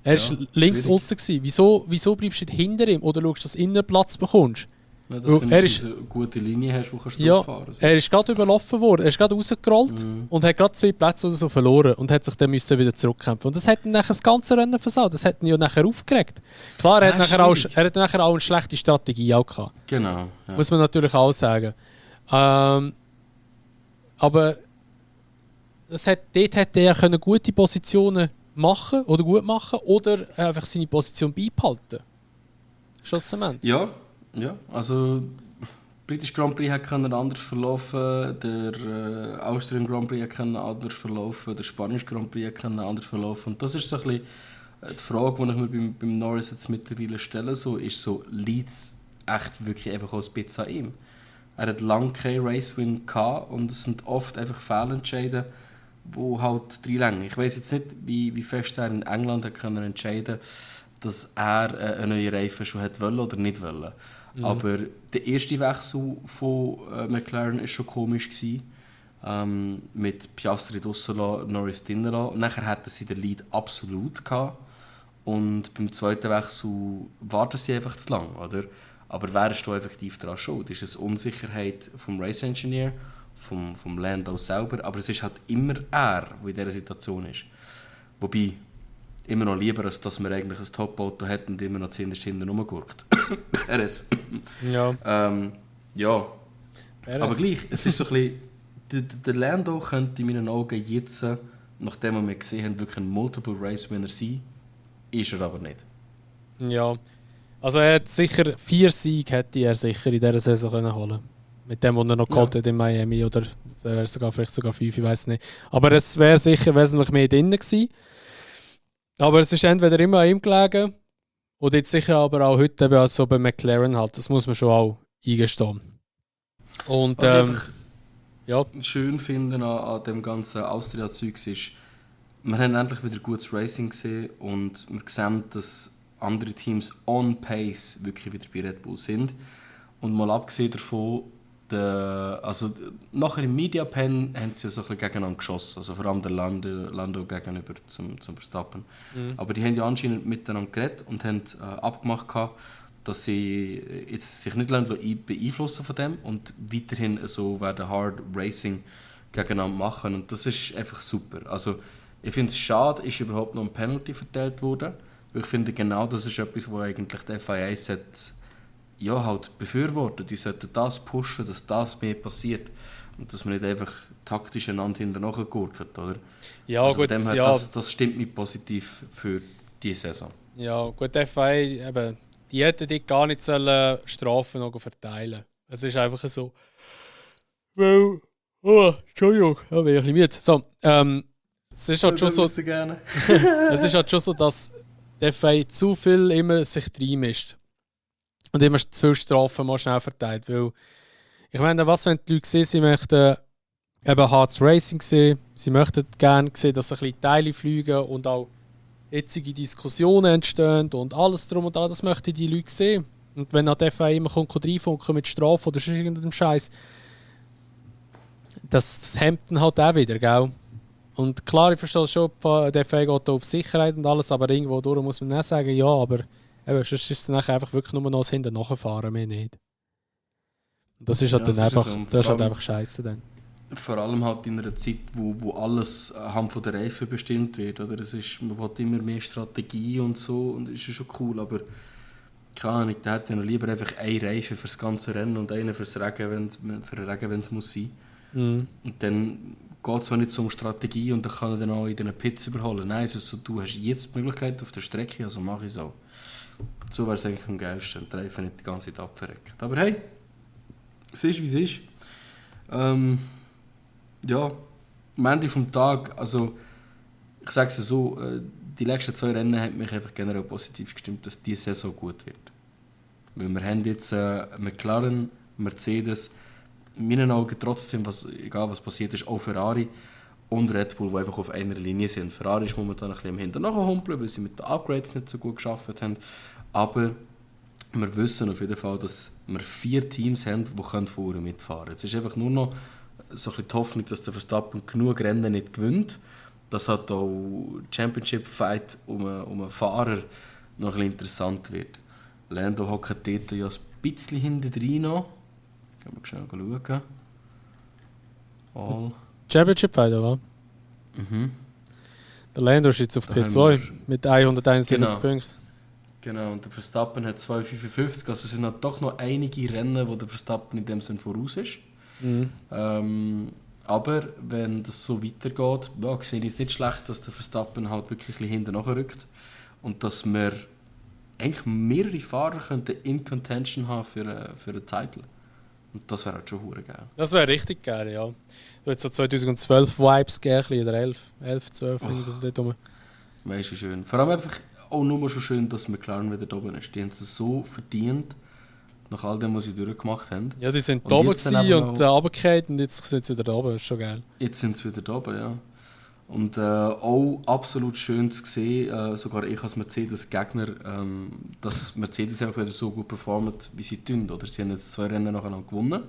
Er war links aussen. Wieso bleibst du hinter ihm oder schaust, dass du Innenplatz bekommst? Ja, das finde ich, dass du eine gute Linie hast, wo kannst du durchfahren. So. Er ist gerade überlaufen worden, er ist gerade rausgerollt und hat gerade 2 Plätze oder so verloren und hat sich dann müssen wieder zurückkämpfen. Und das hat ihn nachher das ganze Rennen versaut, das hat ihn ja nachher aufgeregt. Klar, er hat nachher auch eine schlechte Strategie auch gehabt. Genau. Ja. Muss man natürlich auch sagen. Aber dort hätte er gute Positionen machen oder gut machen oder einfach seine Position beibehalten. Schlussendlich. Ja, also British Grand Prix hat anders verlaufen, der Austrian Grand Prix hat anders verlaufen, der Spanish Grand Prix hat anders verlaufen. Und das ist so ein bisschen die Frage, die ich mir beim Norris jetzt mittlerweile stelle, ist so, liegt es echt wirklich einfach als Pizza an ihm? Er hat lange keinen Race-Win gehabt und es sind oft einfach Fehlentscheide, die halt reinlängen. Ich weiss jetzt nicht, wie fest er in England hat können entscheiden, dass er eine neue Reifen schon hat wollen oder nicht wollen. Aber der erste Wechsel von McLaren war schon komisch gewesen. Mit Piastri draussen lassen, Norris drinnen lassen. Und nachher hatten sie den Lead absolut gehabt. Und beim zweiten Wechsel warten sie einfach zu lang, oder? Aber wer ist da effektiv daran schuld? Ist es Unsicherheit vom Race Engineer, vom Lando selber? Aber es ist halt immer er, der in dieser Situation ist. Wobei, immer noch lieber, als dass man eigentlich ein Top-Auto hat und immer noch zuhinterst hinten rumgurkt. RS. Ja. Ja. RS. Aber gleich, es ist so ein bisschen, der Lando könnte in meinen Augen jetzt, nachdem wir gesehen haben, wirklich ein Multiple-Race-Winner sein. Ist er aber nicht. Ja. Also er hat sicher 4 Siege hätte er sicher in dieser Saison können holen. Mit dem, was er noch geholt hat in Miami. Oder vielleicht sogar 5, ich weiß nicht. Aber es wäre sicher wesentlich mehr drin gewesen. Aber es ist entweder immer an ihm gelegen oder jetzt sicher aber auch heute eben also bei McLaren halt. Das muss man schon auch eingestehen. Und was ich schön finde an dem ganzen Austria-Zeug ist, wir haben endlich wieder gutes Racing gesehen und wir sehen, dass andere Teams on pace wirklich wieder bei Red Bull sind. Und mal abgesehen davon, also nachher im Mediapen haben sie ja so ein bisschen gegeneinander geschossen, also vor allem der Lando gegenüber zum Verstappen. Aber die haben ja anscheinend miteinander geredet und haben abgemacht gehabt, dass sie jetzt sich nicht beeinflussen von dem und weiterhin so werden Hard Racing gegeneinander machen und das ist einfach super. Also ich finde es schade, ist überhaupt noch ein Penalty verteilt worden, weil ich finde genau das ist etwas, wo eigentlich die FIA halt befürworten. Die sollten das pushen, dass das mehr passiert. Und dass man nicht einfach taktisch einander hinterher gurkt, oder? Ja, also gut, dem her, ja. Das stimmt mich positiv für diese Saison. Ja, gut, die FIA, eben, die hätten die gar nicht sollen Strafen noch verteilen. Es ist einfach so. Weil. Oh, Entschuldigung, da bin ich ein bisschen müde. So, es ist halt schon so. Es ist halt schon so, dass die FIA zu viel immer sich reinmischt. Und immer zu viel Strafen mal schnell verteilt. Weil, ich meine, was wenn die Leute sehen, sie möchten eben Hards Racing sehen, sie möchten gerne sehen, dass ein bisschen Teile fliegen und auch jetzige Diskussionen entstehen und alles drum und dran, das möchten die Leute sehen. Und wenn halt die FIA immer reinfunken mit Strafe oder sonst irgendeinem Scheiß, das hemmt dann halt auch wieder, gell? Und klar, ich verstehe schon, der FIA geht auf Sicherheit und alles, aber irgendwo durch muss man auch sagen, ja, aber eben, sonst ist es dann einfach wirklich nur noch das Hinten nachfahren, mehr nicht. Und das ist halt dann einfach, so. Das ist halt einfach scheiße dann. Vor allem halt in einer Zeit, wo alles anhand von der Reifen bestimmt wird, oder? Man will immer mehr Strategie und so, und das ist schon cool, aber keine Ahnung, da hätte ich noch lieber einfach einen Reifen für das ganze Rennen und einen für den Regen, wenn es muss sein. Und dann geht es auch nicht so um Strategie und dann kann er dann auch in den Pits überholen. Nein, es ist so, du hast jetzt die Möglichkeit auf der Strecke, also mach ich es auch. So wäre es eigentlich am geilsten, die Reifen nicht die ganze Zeit abverrecken. Aber hey, es ist wie es ist. Ja, am Ende des Tages, also ich sage es so, die letzten 2 Rennen haben mich einfach generell positiv gestimmt, dass diese Saison gut wird. Weil wir haben jetzt McLaren, Mercedes, in meinen Augen trotzdem, egal was passiert ist, auch Ferrari und Red Bull, die einfach auf einer Linie sind. Ferrari ist momentan ein bisschen im Hintern nachhumpeln, weil sie mit den Upgrades nicht so gut geschafft haben. Aber wir wissen auf jeden Fall, dass wir 4 Teams haben, die vorne mitfahren können. Es ist einfach nur noch so ein bisschen die Hoffnung, dass der Verstappen genug Rennen nicht gewinnt. Dass halt auch Championship-Fight um einen Fahrer noch ein bisschen interessant wird. Lando hockt dort ja bisschen hinten drin noch. Können wir schnell schauen. All. Championship Fight, oder? Der Lando ist jetzt auf Da P2 mit 171 Punkten. Genau, und der Verstappen hat 2,55. Also es sind halt doch noch einige Rennen, wo der Verstappen in dem Sinne voraus ist. Aber wenn das so weitergeht, ja, sehe ich es nicht schlecht, dass der Verstappen halt wirklich ein bisschen hinten nachrückt. Und dass wir eigentlich mehrere Fahrer könnten in Contention haben für einen Titel. Und das wäre halt schon hure geil. Das wäre richtig geil, ja. Würde so 2012 Vibes geben, oder 11, 12, wenn ich das dort rum. Weißt du, schön. Vor allem einfach auch nur schon schön, dass McLaren wieder da oben ist. Die haben es so verdient, nach all dem, was sie durchgemacht haben. Ja, die sind da oben und runtergefallen und jetzt sind sie wieder da oben. Das ist schon geil. Jetzt sind sie wieder da oben, ja. Und auch absolut schön zu sehen, sogar ich als Mercedes-Gegner, dass Mercedes auch wieder so gut performt, wie sie tun. Oder sie haben jetzt 2 Rennen nacheinander gewonnen.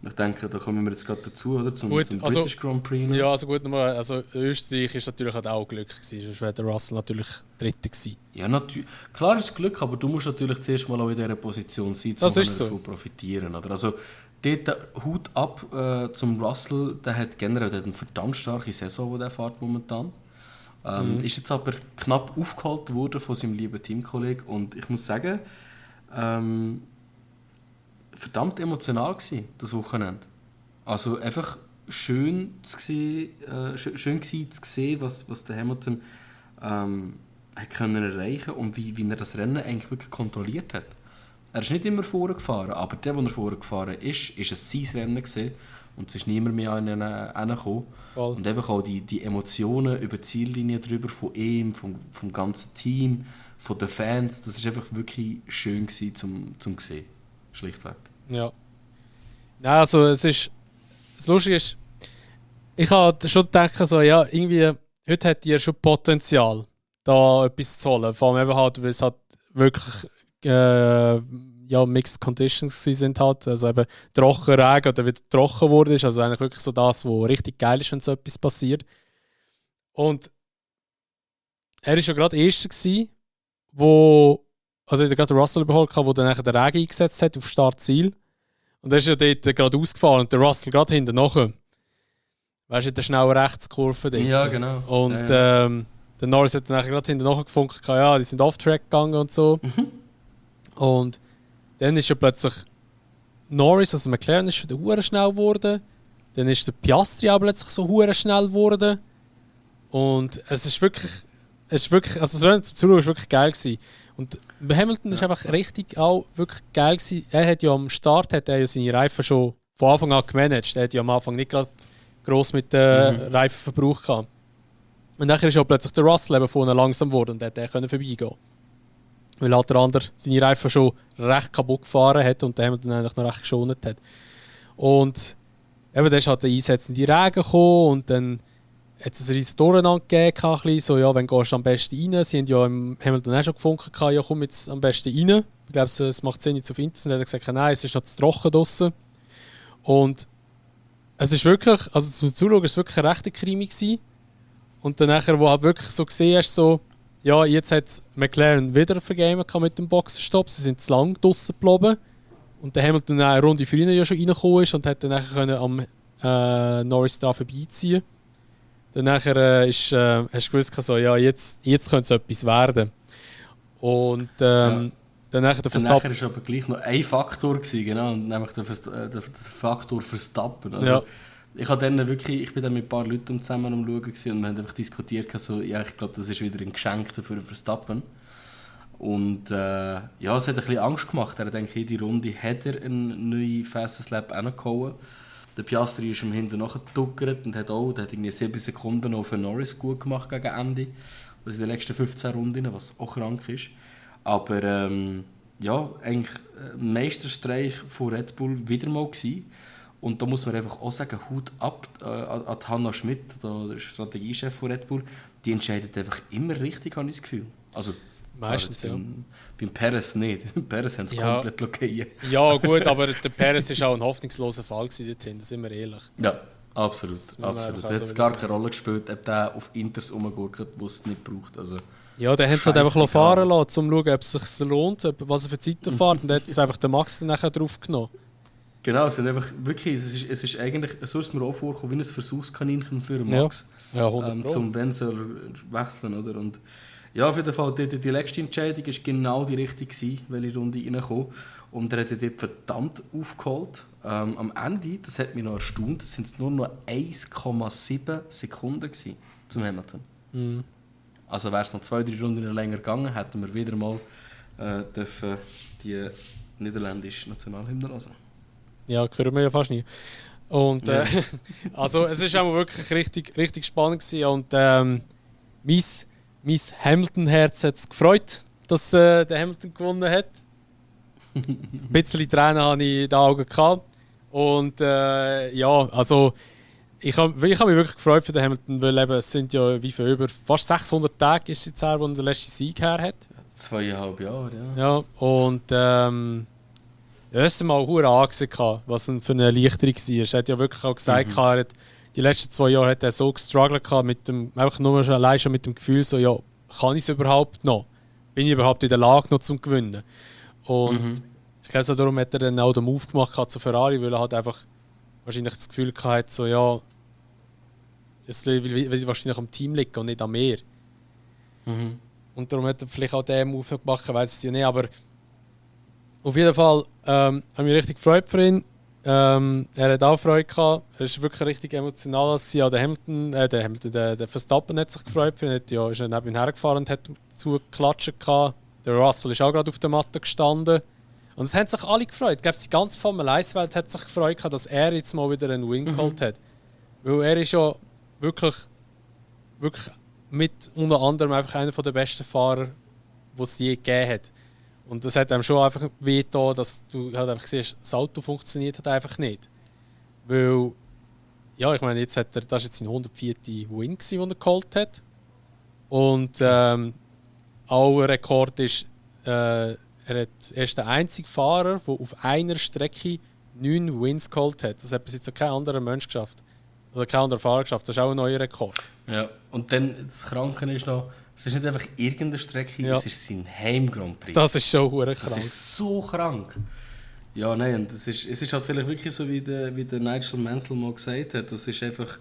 Ich denke, da kommen wir jetzt gerade dazu, oder? Zum British Grand Prix. Ja, also gut, also Österreich ist natürlich auch Glück gewesen, sonst wäre der Russell natürlich Dritter gewesen. Ja, natürlich. Klar ist es Glück, aber du musst natürlich zuerst mal auch in dieser Position sein, um davon profitieren. Oder? Also dort Hut ab zum Russell, der hat generell eine verdammt starke Saison, die er fährt momentan. Ist jetzt aber knapp aufgeholt worden von seinem lieben Teamkollegen und ich muss sagen, verdammt emotional gewesen, das Wochenende. Also einfach schön gewesen zu sehen, was der Hamilton hat können erreichen und wie er das Rennen eigentlich wirklich kontrolliert hat. Er ist nicht immer vorgefahren, aber der er vorgefahren ist es sein Rennen gewesen, und es ist niemand mehr an ihn herangekommen. Und einfach auch die Emotionen über die Ziellinie drüber, von ihm, vom ganzen Team, von den Fans, das ist einfach wirklich schön gewesen, zum sehen. Schlichtweg. Ja. Nein, also das Lustige ist, ich habe schon gedacht, so, ja, irgendwie, heute hat die schon Potenzial, da etwas zu holen. Vor allem eben halt, weil es halt wirklich Mixed Conditions sind halt, also eben trocken Regen oder wieder trocken wurde ist, also eigentlich wirklich so das, was richtig geil ist, wenn so etwas passiert. Und er war ja gerade der Erste gewesen, also er hat gerade Russell überholt, der dann den Regen eingesetzt hat auf Startziel. Und er ist ja dort gerade ausgefahren und der Russell gerade hinten nachher. Weißt du, in der schnellen Rechtskurve dort. Ja, genau. Und der Norris hat dann gerade hinten nachher gefunden, ja, die sind off-track gegangen und so. Und dann ist ja plötzlich Norris, also McLaren, ist wieder hure schnell geworden. Dann ist der Piastri auch plötzlich so hure schnell geworden. Und es ist wirklich, also das Rennen zum Zuschauen war wirklich geil gewesen. Und bei Hamilton ist einfach richtig auch wirklich geil gewesen. Er hat ja am Start seine Reifen schon von Anfang an gemanagt. Er hat ja am Anfang nicht gerade gross mit Reifenverbrauch gehabt. Und dann ist auch plötzlich der Russell eben vorne langsam geworden und er konnte vorbeigehen. Weil halt der andere seine Reifen schon recht kaputt gefahren hat und der Hamilton eigentlich noch recht geschont hat. Und eben dann ist halt der einsetzende Regen gekommen und dann hat es ein riesen Durcheinander gegeben, so, ja, wenn gehst du am besten rein. Sie haben ja im Hamilton auch schon gefunden, ja, komm jetzt am besten rein. Ich glaube, es macht Sinn, jetzt auf Internet. Er hat gesagt, nein, es ist noch zu trocken draussen. Und es ist wirklich, also zum Zuschauen war es wirklich eine rechte Krimi gewesen. Und dann nachher, wo halt wirklich so gesehen hast, so, ja, jetzt hat McLaren wieder vergeben mit dem Boxenstopp. Sie sind zu lang draussen geblieben. Und der Hamilton eine Runde für ihn ja schon reingekommen ist und hat dann nachher am Norris dran vorbeiziehen. Dann nachher hast du gewusst, so, ja, jetzt könnte es etwas werden. Und dann nachher der Verstappen. Nachher war aber gleich noch ein Faktor gewesen, genau, nämlich der Faktor Verstappen. Also, ja. Ich bin dann mit ein paar Leuten zusammen am Schauen und wir haben einfach diskutiert, so, ja, ich glaube, das ist wieder ein Geschenk für Verstappen. Und es hat ein bisschen Angst gemacht. Er denkt, jede Runde hat er eine neue Fastest Lap reingehauen. Der Piastri ist ihm hinten nachgetuckert und hat irgendwie 7 Sekunden noch für Norris gut gemacht gegen Ende. Also in den letzten 15 Runden, was auch krank ist. Aber eigentlich ein Meisterstreich von Red Bull wieder mal gewesen. Und da muss man einfach auch sagen, Hut ab an Hannah Schmidt, der Strategiechef von Red Bull. Die entscheidet einfach immer richtig, habe ich das Gefühl. Also, meistens, ja. Beim Perez nicht. Beim Perez haben sie komplett blockiert. Ja, gut, aber der Perez war auch ein hoffnungsloser Fall dorthin, sind wir ehrlich. Ja, absolut. Da hat es gar keine Rolle gespielt, ob der auf Inters rumgurkt, wo es nicht braucht. Also, Ja, dann haben sie halt einfach fahren lassen, um zu schauen, ob es sich lohnt, was er für Zeiten fährt. Und dann hat es einfach der Max dann nachher drauf genommen. Genau, es sind einfach wirklich, es ist eigentlich, so ist mir auch vorgekommen, wie ein Versuchskaninchen für den Max. Ja, 100%. Zum Wenzel wechseln, oder? Und ja, auf jeden Fall, die letzte Entscheidung war genau die richtige gewesen, welche Runde reinkommen. Und er hat dort verdammt aufgeholt. Am Ende, das hat mich noch erstaunt, sind es nur noch 1,7 Sekunden gewesen zum Hamilton. Mhm. Also wäre es noch 2-3 Runden länger gegangen, hätten wir wieder mal die niederländische Nationalhymne hören. Ja, hören wir ja fast nie. Und also es war auch wirklich richtig spannend gewesen. Und mein Hamilton-Herz hat es gefreut, dass der Hamilton gewonnen hat. Ein bisschen Tränen hatte ich in den Augen gehabt. Und ja, also ich habe mich wirklich gefreut für den Hamilton, weil eben, es sind ja wie viel über fast 600 Tage ist es jetzt her, wo er den letzten Sieg her hat. 2,5 Jahre, ja. Ja, und erst einmal hure angesehen, was für eine Erleichterung war. Er hat ja wirklich auch gesagt, er hat, die letzten 2 Jahre hat er so gestruggelt mit dem, einfach nur schon allein schon mit dem Gefühl, so, ja, kann ich es überhaupt noch? Bin ich überhaupt in der Lage noch zum Gewinnen? Und ich glaube, darum hat er dann auch den Move gemacht zu Ferrari, weil er halt einfach wahrscheinlich das Gefühl hatte, so, ja, es will wahrscheinlich am Team liegen und nicht an mir. Und darum hat er vielleicht auch den Move gemacht, ich weiß es ja nicht, aber auf jeden Fall habe ich mich richtig gefreut für ihn. Er hat auch Freude gehabt. Er war wirklich richtig emotional. Auch der Verstappen hat sich gefreut für ihn. Er ist neben ihm hergefahren und hat zugeklatscht. Der Russell ist auch gerade auf der Matte gestanden. Und es haben sich alle gefreut. Ich glaube, die ganze Formel 1-Welt hat sich gefreut, dass er jetzt mal wieder einen Win geholt hat. Weil er ist ja wirklich mit unter anderem einfach einer der besten Fahrer, die es je gegeben hat. Und das hat einem schon einfach wehgetan, dass du halt einfach siehst, das Auto funktioniert halt einfach nicht. Weil, ja, ich meine, das war jetzt sein 104. Win, den er geholt hat. Und auch ein Rekord ist, er ist der einzige Fahrer, der auf einer Strecke 9 Wins geholt hat. Das hat bis jetzt kein anderer Mensch geschafft. Oder kein anderer Fahrer geschafft. Das ist auch ein neuer Rekord. Ja, und dann das Kranke ist noch, es ist nicht einfach irgendeine Strecke, es ist sein Heim-Grand Prix. Das ist schon krank. Das ist so krank. Ja, nein, und es ist halt vielleicht wirklich so, wie der Nigel Mansell mal gesagt hat, das ist einfach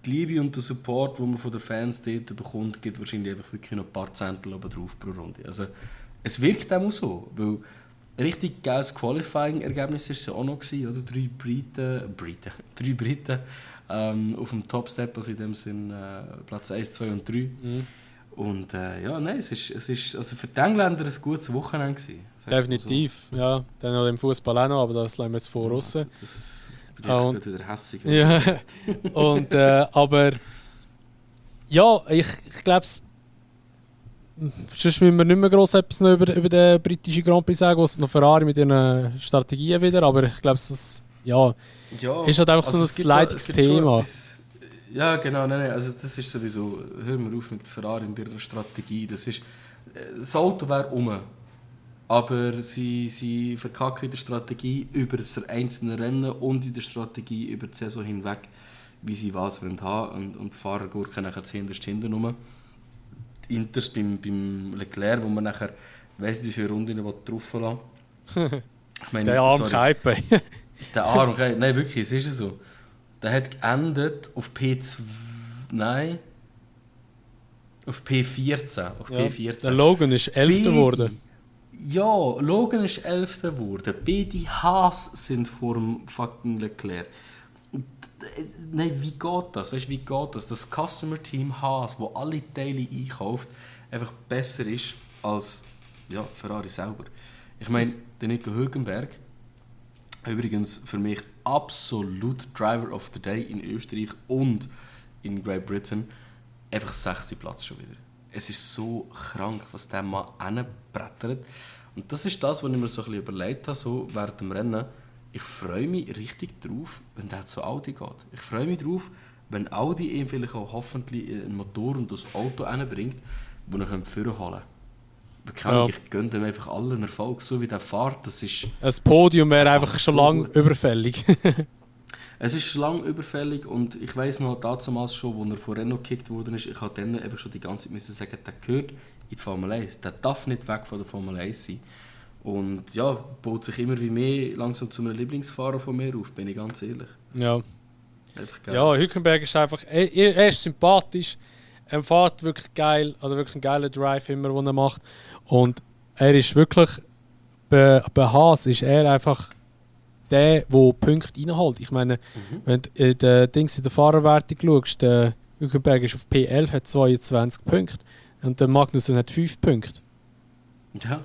die Liebe und der Support, den man von den Fans dort bekommt, gibt wahrscheinlich einfach wirklich noch ein paar Zentel oben drauf pro Runde. Also, es wirkt auch so, weil ein richtig geiles Qualifying-Ergebnis war es ja auch noch gewesen, oder? 3 Briten auf dem Top-Step, also in dem Sinn Platz 1, 2 und 3. Und ja, nein, es ist also für die Engländer ein gutes Wochenende gewesen. Definitiv, so. Ja. Dann noch im Fußball auch noch, aber das lassen wir jetzt vor raus. Das bin ich wieder hässig. Ja, und, aber ja, ich glaube, sonst müssen wir nicht mehr gross etwas noch über den britischen Grand Prix sagen, was noch Ferrari mit ihren Strategien wieder, aber ich glaube, das ist halt einfach also so ein leidiges Thema. Ja, genau, nein, also das ist sowieso, hören wir auf mit Ferrari und ihrer Strategie, das Auto wäre um, aber sie verkacken in der Strategie über das einzelne Rennen und in der Strategie über die Saison hinweg, wie sie was haben wollen und die Fahrer gurken nachher zuhinterst hinten rum. Die Inters beim Leclerc, wo man nachher weiss, wie viele Runden drauf lassen. Ich meine, der arme Keipe. Der arme Keipe, nein wirklich, es ist so. Der hat geendet auf P2. Nein. Auf P14. P14. Der Logan ist 11. geworden. Ja, Logan ist 11. geworden. Beide Haas sind vor dem fucking Leclerc. Nein, wie geht das? Weißt du, wie geht das? Das Customer Team Haas, das alle Teile einkauft, einfach besser ist als Ferrari selber. Ich meine, der Nico Hülkenberg, übrigens für mich absolut Driver of the Day in Österreich und in Great Britain, einfach 6. Platz schon wieder. Es ist so krank, was der Mann hinbrettert. Und das ist das, was ich mir so ein bisschen überlegt habe, so während dem Rennen. Ich freue mich richtig drauf, wenn der zu Audi geht. Ich freue mich drauf, wenn Audi ihm vielleicht auch hoffentlich einen Motor und das Auto hinbringt, das er führen holen kann. Ich gönne ihm einfach allen Erfolg, so wie der fährt. Das ist ein Podium wäre einfach schon lange überfällig. Es ist lang überfällig und ich weiss noch damals schon, als er von Renault gekickt worden ist, ich musste dann einfach schon die ganze Zeit müssen sagen, der gehört in die Formel 1. Der darf nicht weg von der Formel 1 sein. Und ja, baut sich immer wie mehr langsam zu einem Lieblingsfahrer von mir auf, bin ich ganz ehrlich. Ja. Einfach geil. Ja, Hülkenberg ist einfach, er ist sympathisch, er fährt wirklich geil, also wirklich einen geilen Drive immer, den er macht. Und er ist wirklich, bei Haas ist er einfach der Punkte reinholt. Ich meine, wenn du in der Fahrerwertung schaust, der Hülkenberg ist auf P11, hat 22 Punkte und der Magnussen hat 5 Punkte. Ja,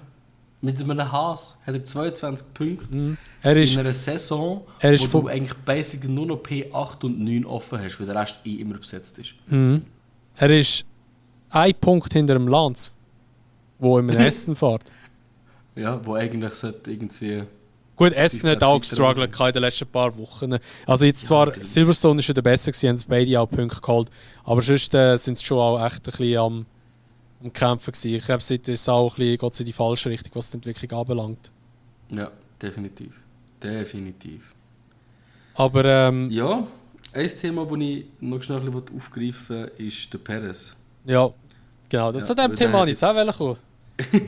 mit einem Haas hat er 22 Punkte Er ist, in einer Saison, wo du eigentlich basically nur noch P8 und 9 offen hast, weil der Rest immer besetzt ist. Er ist ein Punkt hinter dem Lance, wo im Essen fährt. Ja, wo eigentlich irgendwie... Gut, Essen hat auch gestruggelt in den letzten paar Wochen. Also jetzt zwar, Silverstone ist wieder besser gewesen, haben sie beide auch Punkte geholt, aber sonst sind sie schon auch echt ein bisschen am Kämpfen gewesen. Ich glaube, seitdem ist es auch ein bisschen, geht es in die falsche Richtung, was die Entwicklung anbelangt. Ja, definitiv. Definitiv. Aber ja, ein Thema, das ich noch schnell ein bisschen aufgreifen will, ist der Perez. Ja, genau. Das zu dem Thema ich auch kommen.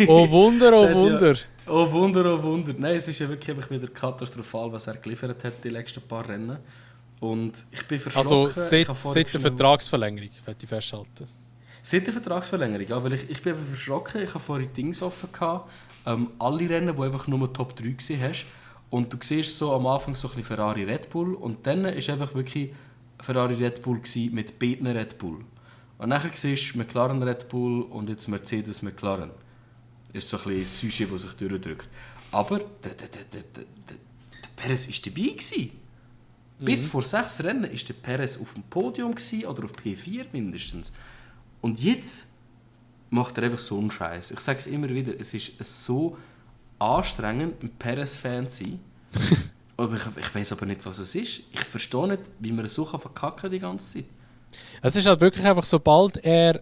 Oh Wunder, oh Wunder. Oh Wunder, oh Wunder. Nein, es ist ja wirklich einfach wieder katastrophal, was er geliefert hat die letzten paar Rennen. Und ich bin verschrocken. Also seit der Vertragsverlängerung, möchte ich festhalten. Seit der Vertragsverlängerung, ja, weil ich bin einfach verschrocken. Ich habe vorhin Dings offen gehabt. Alle Rennen, die einfach nur Top 3 gesehen hast. Und du siehst so am Anfang so ein bisschen Ferrari Red Bull und dann war einfach wirklich Ferrari Red Bull mit beiden Red Bull. Und nachher siehst du McLaren Red Bull und jetzt Mercedes McLaren. Das ist so ein bisschen das Sujet, das sich durchdrückt. Aber der Perez war dabei gewesen. Bis vor 6 Rennen war der Perez auf dem Podium gewesen, oder auf P4 mindestens. Und jetzt macht er einfach so einen Scheiß. Ich sage es immer wieder, es ist so anstrengend, ein Perez-Fan zu sein. Aber ich weiß aber nicht, was es ist. Ich verstehe nicht, wie man so verkacken kann die ganze Zeit. Es ist halt wirklich einfach, sobald er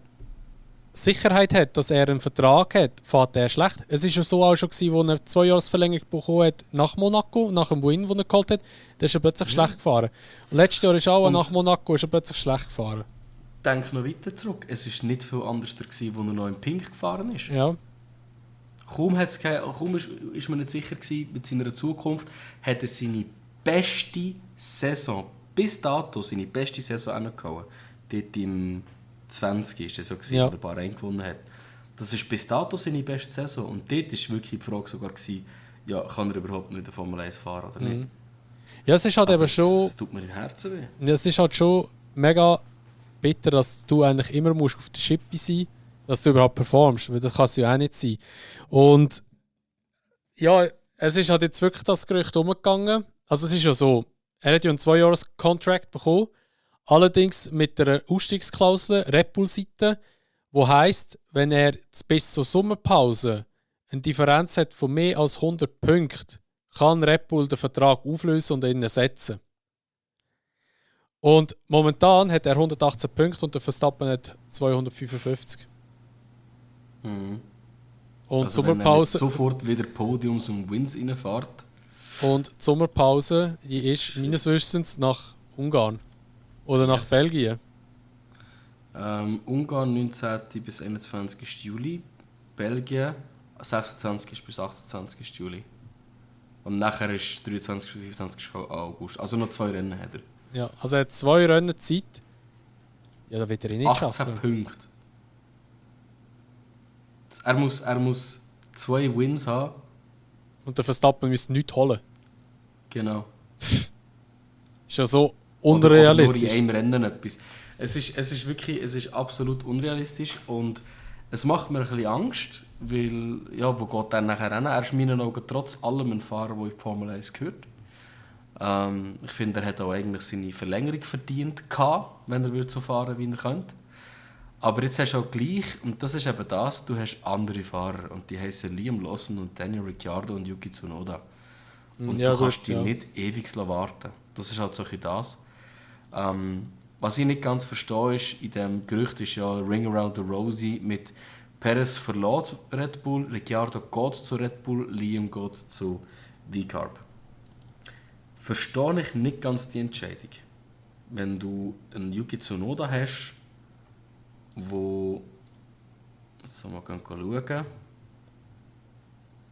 Sicherheit hat, dass er einen Vertrag hat, fährt er schlecht. Es war ja so auch schon, als er 2-Jahres-Verlängerung bekommen hat nach Monaco, nach dem Win, den er geholt hat, da ist er plötzlich schlecht gefahren. Und letztes Jahr ist auch nach Monaco ist er plötzlich schlecht gefahren. Denk noch weiter zurück. Es war nicht viel anders, als er noch in Pink gefahren ist. Ja. Kaum ist man nicht sicher gewesen mit seiner Zukunft, hat er seine beste Saison, bis dato seine beste Saison angehauen. Dort im 20 war das so, gewesen, wo er Bahrain gewonnen hat. Das ist bis dato seine beste Saison. Und dort war wirklich die Frage sogar, ja, kann er überhaupt nicht in der Formel 1 fahren oder nicht? Ja, es ist halt eben schon... Es tut mir im Herzen weh. Ja, es ist halt schon mega bitter, dass du eigentlich immer musst auf der Schippe sein musst, dass du überhaupt performst, weil das kann es ja auch nicht sein. Und ja, es ist halt jetzt wirklich das Gerücht umgegangen. Also es ist ja so, er hat ja einen 2-Jahres-Contract bekommen, allerdings mit einer Ausstiegsklausel, Red Bull-Seite, wo heisst, wenn er bis zur Sommerpause eine Differenz hat von mehr als 100 Punkten, kann Red Bull den Vertrag auflösen und ihn ersetzen. Und momentan hat er 118 Punkte und der Verstappen hat 255. Und also Sommerpause. Wenn er sofort wieder Podiums und Wins reinfährt. Und die Sommerpause, die ist meines Wissens nach Ungarn. Oder nach Belgien. Ungarn 19. bis 21. Juli. Belgien 26. bis 28. Juli. Und nachher ist 23. bis 25. August. Also noch 2 Rennen hat er. Ja, also er hat 2 Rennen Zeit. Ja, da wird er nicht 18 schaffen. Punkte. Er muss 2 Wins haben. Und der Verstappen müsste nichts holen. Genau. Ist ja so unrealistisch. Oder nur in einem Rennen etwas. Es ist wirklich absolut unrealistisch und es macht mir ein bisschen Angst, weil, ja, wo geht er nachher hin? Er ist in meinen Augen trotz allem ein Fahrer, der in die Formel 1 gehört. Ich finde, er hat auch eigentlich seine Verlängerung verdient, wenn er so fahren würde, wie er könnte. Aber jetzt hast du auch gleich, und das ist eben das, du hast andere Fahrer und die heißen Liam Lawson und Daniel Ricciardo und Yuki Tsunoda. Und ja, du kannst gut, die nicht ewig warten. Das ist halt so ein das. Was ich nicht ganz verstehe, ist, in diesem Gerücht ist ja Ring Around the Rosie mit Perez verlässt Red Bull, Ricciardo geht zu Red Bull, Liam geht zu V-Carb. verstehe ich nicht ganz die Entscheidung. Wenn du einen Yuki Tsunoda hast, wo so mal schauen,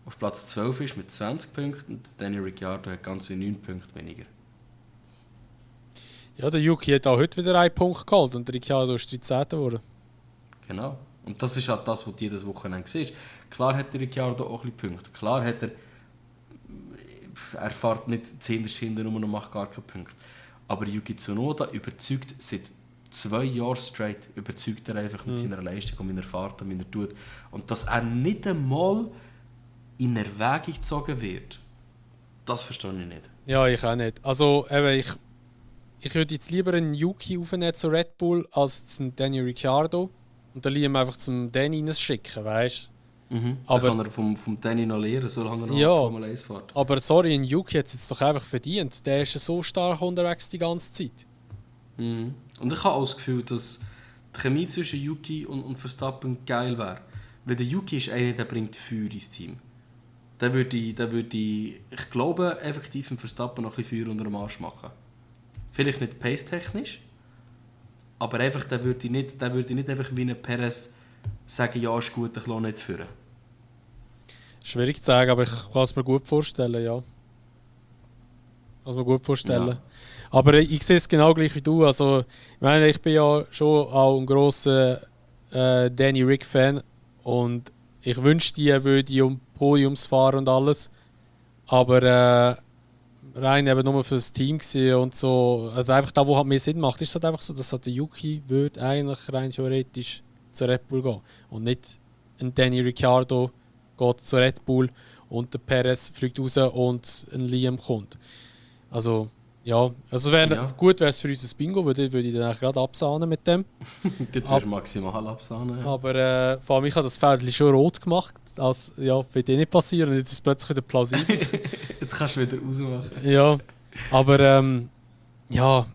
auf Platz 12 ist mit 20 Punkten und Daniel Ricciardo hat ganze 9 Punkte weniger. Ja, der Yuki hat auch heute wieder einen Punkt geholt und der Ricciardo ist 13. geworden. Genau. Und das ist halt das, was du jedes Wochenende siehst. Klar hat der Ricciardo auch ein bisschen Punkte. Klar hat er fährt nicht 10 hinten rum und macht gar keine Punkte. Aber Yuki Tsunoda überzeugt seit 2 Jahren straight, überzeugt er einfach mit seiner Leistung und meiner Fahrt und wie er tut. Und dass er nicht einmal in Erwägung gezogen wird, das verstehe ich nicht. Ja, ich auch nicht. Also eben, ich würde jetzt lieber einen Yuki aufnehmen zu Red Bull als einen Daniel Ricciardo und dann lieber einfach zum Danny schicken, weißt du? Aber kann er vom Danny noch lernen, solange er noch ja, Formel 1 fährt. Aber sorry, ein Yuki hat es jetzt doch einfach verdient. Der ist so stark unterwegs die ganze Zeit. Und ich habe auch das Gefühl, dass die Chemie zwischen Yuki und Verstappen geil wäre. Weil der Yuki ist einer, der bringt Feuer ins Team. Der würde ich glaube, effektiv im Verstappen noch ein bisschen Feuer unter dem Arsch machen. Vielleicht nicht pace-technisch, aber einfach, der würde nicht einfach wie ein Perez sagen, ja, ist gut, ich lasse jetzt führen. Schwierig zu sagen, aber ich kann es mir gut vorstellen, ja. Ja. Aber ich sehe es genau gleich wie du. Also, ich meine, ich bin ja schon auch ein grosser Danny Rick-Fan und ich wünschte, er würde um Podiums fahren und alles. Aber rein eben nur für das Team und so. Also einfach da, wo halt mehr Sinn macht, ist es halt einfach so, dass halt der Yuki würde eigentlich rein theoretisch zu Red Bull gehen. Und nicht ein Danny Ricciardo geht zu Red Bull und der Perez fliegt raus und ein Liam kommt. Also, ja. Also gut wäre es für uns ein Bingo, würde ich dann gerade absahnen mit dem. Das wäre maximal absahnen. Ja. Aber vor allem, ich habe das Pferd schon rot gemacht. Also, ja, wird eh nicht passieren. Und jetzt ist es plötzlich wieder plausibel. Jetzt kannst du wieder rausmachen. Ja, aber ja,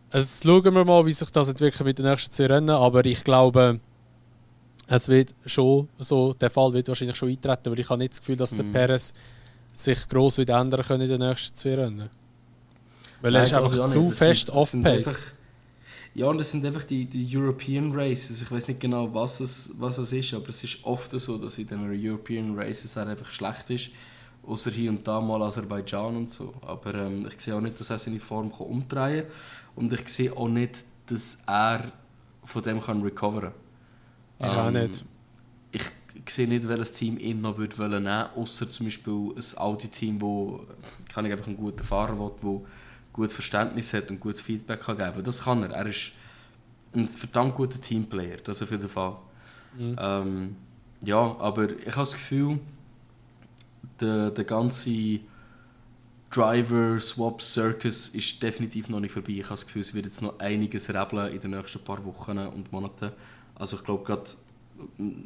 also schauen wir mal, wie sich das entwickelt mit den nächsten 2 Rennen. Aber ich glaube, es wird schon so, der Fall wird wahrscheinlich schon eintreten, weil ich habe nicht das Gefühl, dass der Perez sich gross wird ändern kann in den nächsten 2 Rennen. Weil er ist einfach zu fest off-pace. Ja, und das sind einfach die European Races. Ich weiß nicht genau, was es ist, aber es ist oft so, dass in den European Races er einfach schlecht ist. Außer hier und da mal Aserbaidschan und so. Aber ich sehe auch nicht, dass er seine Form umdrehen kann. Und ich sehe auch nicht, dass er von dem recovern kann. Ich auch nicht. Ich sehe nicht, welches Team ihn noch nehmen würde, außer zum Beispiel ein Audi-Team, wo einfach einen guten Fahrer will, der gutes Verständnis hat und gutes Feedback kann geben. Das kann er. Er ist ein verdammt guter Teamplayer, das auf jeden Fall. Ja, aber ich habe das Gefühl, der ganze Driver-Swap-Circus ist definitiv noch nicht vorbei. Ich habe das Gefühl, es wird jetzt noch einiges rebeln in den nächsten paar Wochen und Monaten. Also ich glaube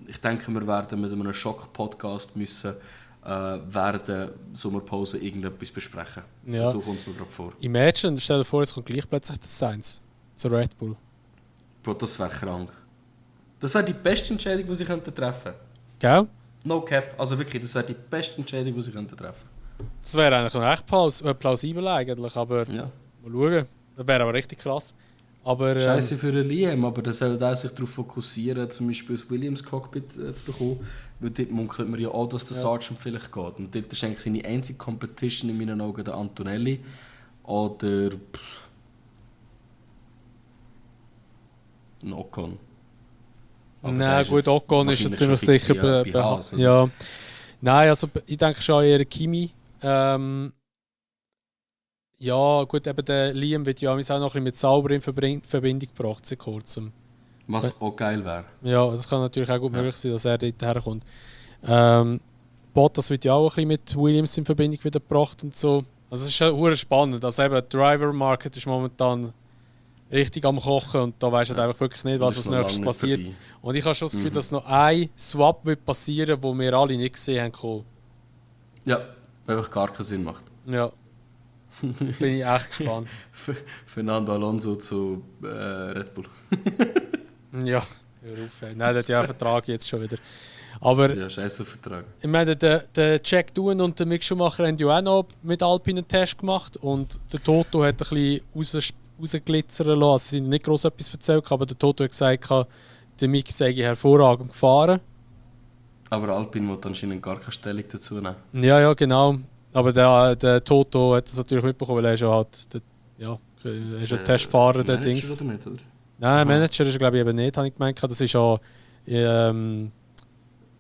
ich denke, wir werden mit einem Schock-Podcast müssen während der Sommerpause irgendetwas besprechen. Ja. So kommt es mir gerade vor. Imagine, stell dir vor, es kommt gleich plötzlich das Sainz zu Red Bull. Bro, das wäre krank. Das wäre die beste Entscheidung, die sie treffen könnten. Gell? No cap. Also wirklich, das wäre die beste Entscheidung, die sie treffen könnten. Das wäre eigentlich noch echt plausibel eigentlich, aber ja. Mal schauen. Das wäre aber richtig krass. Aber, Scheiße für den Liam, aber dann soll er sich darauf fokussieren, zum Beispiel das Williams-Cockpit zu bekommen. Weil dort munkelt man ja auch, dass der Sargent vielleicht geht. Und dort ist eigentlich seine einzige Competition in meinen Augen der Antonelli. Oder ein Ocon. Nein, gut, Ocon ist natürlich sicher bei Haas. Ja. Nein, also ich denke schon eher Kimi. Ja, gut, eben der Liam wird ja auch noch ein bisschen mit Sauber in Verbindung gebracht, seit kurzem. Was auch geil wäre. Ja, das kann natürlich auch gut möglich sein, dass er dort herkommt. Bottas wird ja auch ein bisschen mit Williams in Verbindung wieder gebracht und so. Also es ist schon spannend. Also eben, der Driver-Market ist momentan richtig am Kochen und da weisst du einfach wirklich nicht, was als nächstes passiert. Und ich habe schon das Gefühl, dass noch ein Swap wird passieren, den wir alle nicht gesehen haben. Ja, einfach gar keinen Sinn macht. Ja. Bin ich echt gespannt. Fernando Alonso zu Red Bull. Ja, hör auf. Nein, der hat ja einen Vertrag jetzt schon wieder. Aber Ja, scheiß auf Vertrag. ich meine, der Jack Doohan und der Mick Schumacher haben ja auch noch mit Alpine einen Test gemacht und der Toto hat ein bisschen rausglitzern lassen. Also sie haben nicht gross etwas erzählt, aber der Toto hat gesagt, der Mick sei hervorragend gefahren. Aber Alpine will anscheinend gar keine Stellung dazu nehmen. Ja, genau. Aber der Toto hat das natürlich mitbekommen, weil er ist ja halt er ist ein Testfahrer der Dings. Oder nicht, oder? Nein, Manager ist er glaube ich eben nicht, habe ich gemeint. Das ist ja, das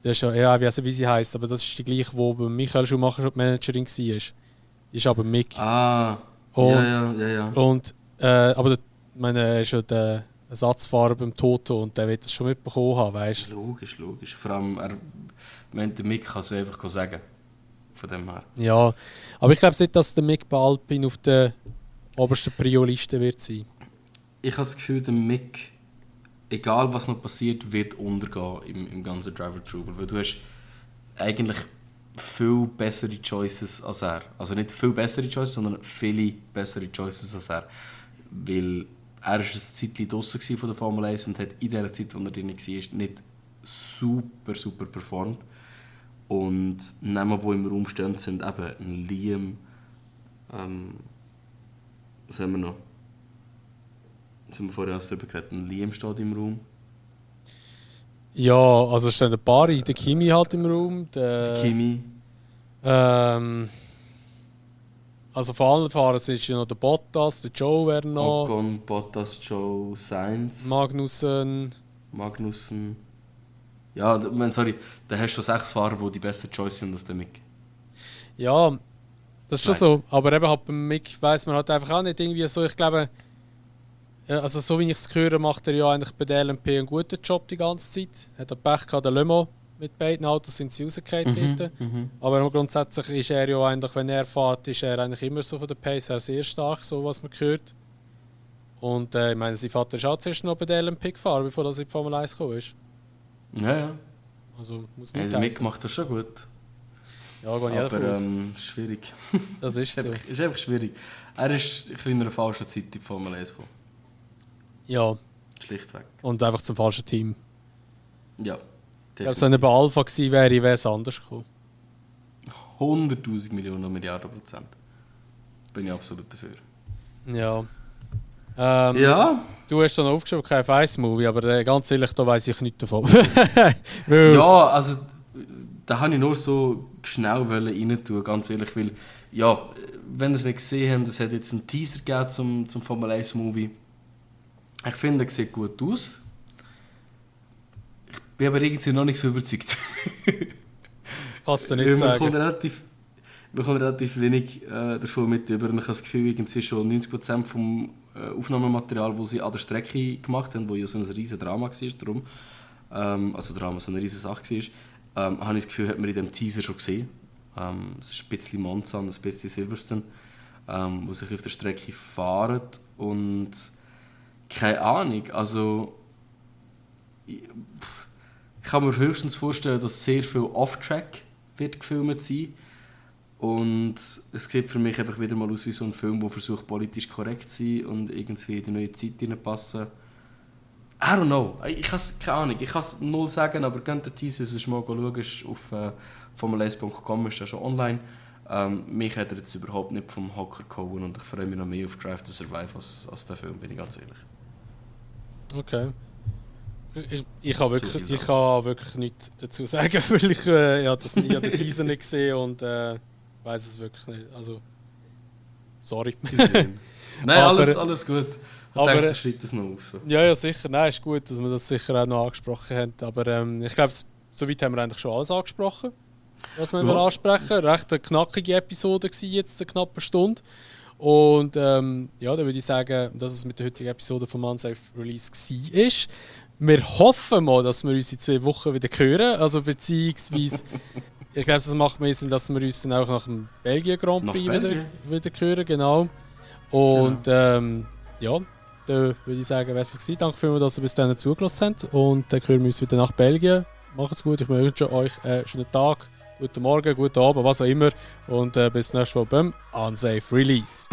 ist ja, ich weiß nicht, wie sie heisst, aber das ist die gleiche, wo bei Michael Schumacher schon die Managerin war. Die ist aber Mick. Ah, Und, ja. Und, aber er ist ja der Ersatzfahrer beim Toto und der wird das schon mitbekommen haben, weißt du? Logisch. Vor allem, der Mick kann es einfach sagen. Von dem her. Ja, aber ich glaube nicht, dass der Mick bei Alpine auf der obersten Prio-Liste wird sein. Ich habe das Gefühl, der Mick, egal was noch passiert, wird untergehen im ganzen Driver-Trouble. Weil du hast eigentlich viel bessere Choices als er. Also nicht viel bessere Choices, sondern viele bessere Choices als er. Weil er war ein Zeitchen draussen von der Formel 1 und hat in der Zeit, in der er drin war, nicht super performt. Und Namen, die im Raum stehen, sind eben ein Liam. Was haben wir noch? Jetzt haben wir vorher alles darüber geredet. Ein Liam steht im Raum. Ja, also es stehen ein paar, der Kimi halt im Raum. Der Kimi. Also von allen Fahrern ist ja noch der Bottas, der Joe wäre noch. Ocon, Bottas, Joe, Sainz. Magnussen. Ja, sorry, da hast du 6 Fahrer, die beste Choice sind als der Mick. Ja, das ist schon so. Aber eben halt beim Mick weiss man halt einfach auch nicht irgendwie so. Ich glaube, also so wie ich es höre, macht er ja eigentlich bei der LMP einen guten Job die ganze Zeit. Er hat Pech gehabt, der Le Mans mit beiden Autos sind sie rausgefallen dort. Aber grundsätzlich ist er ja eigentlich, wenn er fährt, ist er eigentlich immer so von der Pace her sehr stark, so was man hört. Und ich meine, sein Vater ist auch zuerst noch bei der LMP gefahren, bevor er in die Formel 1 gekommen ist. Ja. Also muss nicht der Mick macht das schon gut. Ja, gehe ich aber schwierig. Das ist so. Ist einfach schwierig. Er ist in einer falschen Zeit in die Formel 1 gekommen. Ja. Schlichtweg. Und einfach zum falschen Team. Ja. Ich glaube, wenn er bei Alpha gewesen wäre, wäre es anders gekommen. 100'000 Millionen Milliarden %. Bin ich absolut dafür. Ja. Ja. Du hast dann aufgeschrieben, kein F1-Movie, aber ganz ehrlich, da weiss ich nichts davon. Ja, also da habe ich nur so schnell rein tun, ganz ehrlich, weil, ja, wenn ihr es nicht gesehen habt, es hat jetzt einen Teaser gegeben zum Formel 1-Movie. Ich finde, er sieht gut aus. Ich bin aber irgendwie noch nicht so überzeugt. Kannst du nicht sagen. Man kommt relativ wenig davon mit über. Ich habe das Gefühl, irgendwie schon 90% vom Aufnahmematerial, das sie an der Strecke gemacht haben, wo ja so ein riesen Drama war, darum, also Drama, so eine riesen Sache war, habe ich das Gefühl, hat man in diesem Teaser schon gesehen. Es ist ein bisschen Monza und ein bisschen Silverstone, wo sie auf der Strecke fahren und keine Ahnung, also ich kann mir höchstens vorstellen, dass sehr viel Off-Track wird gefilmt sein. Und es sieht für mich einfach wieder mal aus wie so ein Film, der versucht, politisch korrekt zu sein und irgendwie in die neue Zeit hineinpassen. I don't know. Ich habe keine Ahnung. Ich kann es null sagen, aber könnt ihr Teaser sonst mal schauen. Ist auf formel1.com ist das schon online. Mich hat er jetzt überhaupt nicht vom Hocker gehauen und ich freue mich noch mehr auf Drive to Survive als der Film, bin ich ganz ehrlich. Okay. Ich kann wirklich nichts dazu sagen, weil ich habe den Teaser nicht gesehen und weiß es wirklich nicht. Also, sorry. Nein, alles gut. Ich denke, er schreibt das noch auf. So. Ja, sicher. Nein, ist gut, dass wir das sicher auch noch angesprochen haben. Aber ich glaube, soweit haben wir eigentlich schon alles angesprochen, was wir ansprechen. Recht eine knackige Episode war jetzt, eine knappe Stunde. Und dann würde ich sagen, dass es mit der heutigen Episode vom Unsafe Release war. Wir hoffen mal, dass wir uns in 2 Wochen wieder hören. Also beziehungsweise, ich glaube, es macht mehr Sinn, dass wir uns dann auch nach dem Belgien Grand Prix wieder hören. Genau. Und dann würde ich sagen, wäre es gewesen. Danke vielmals, dass ihr bis dahin zugelassen habt. Und dann hören wir uns wieder nach Belgien. Macht's gut. Ich wünsche euch einen schönen Tag, guten Morgen, guten Abend, was auch immer. Und bis nächstes Mal beim Unsafe Release.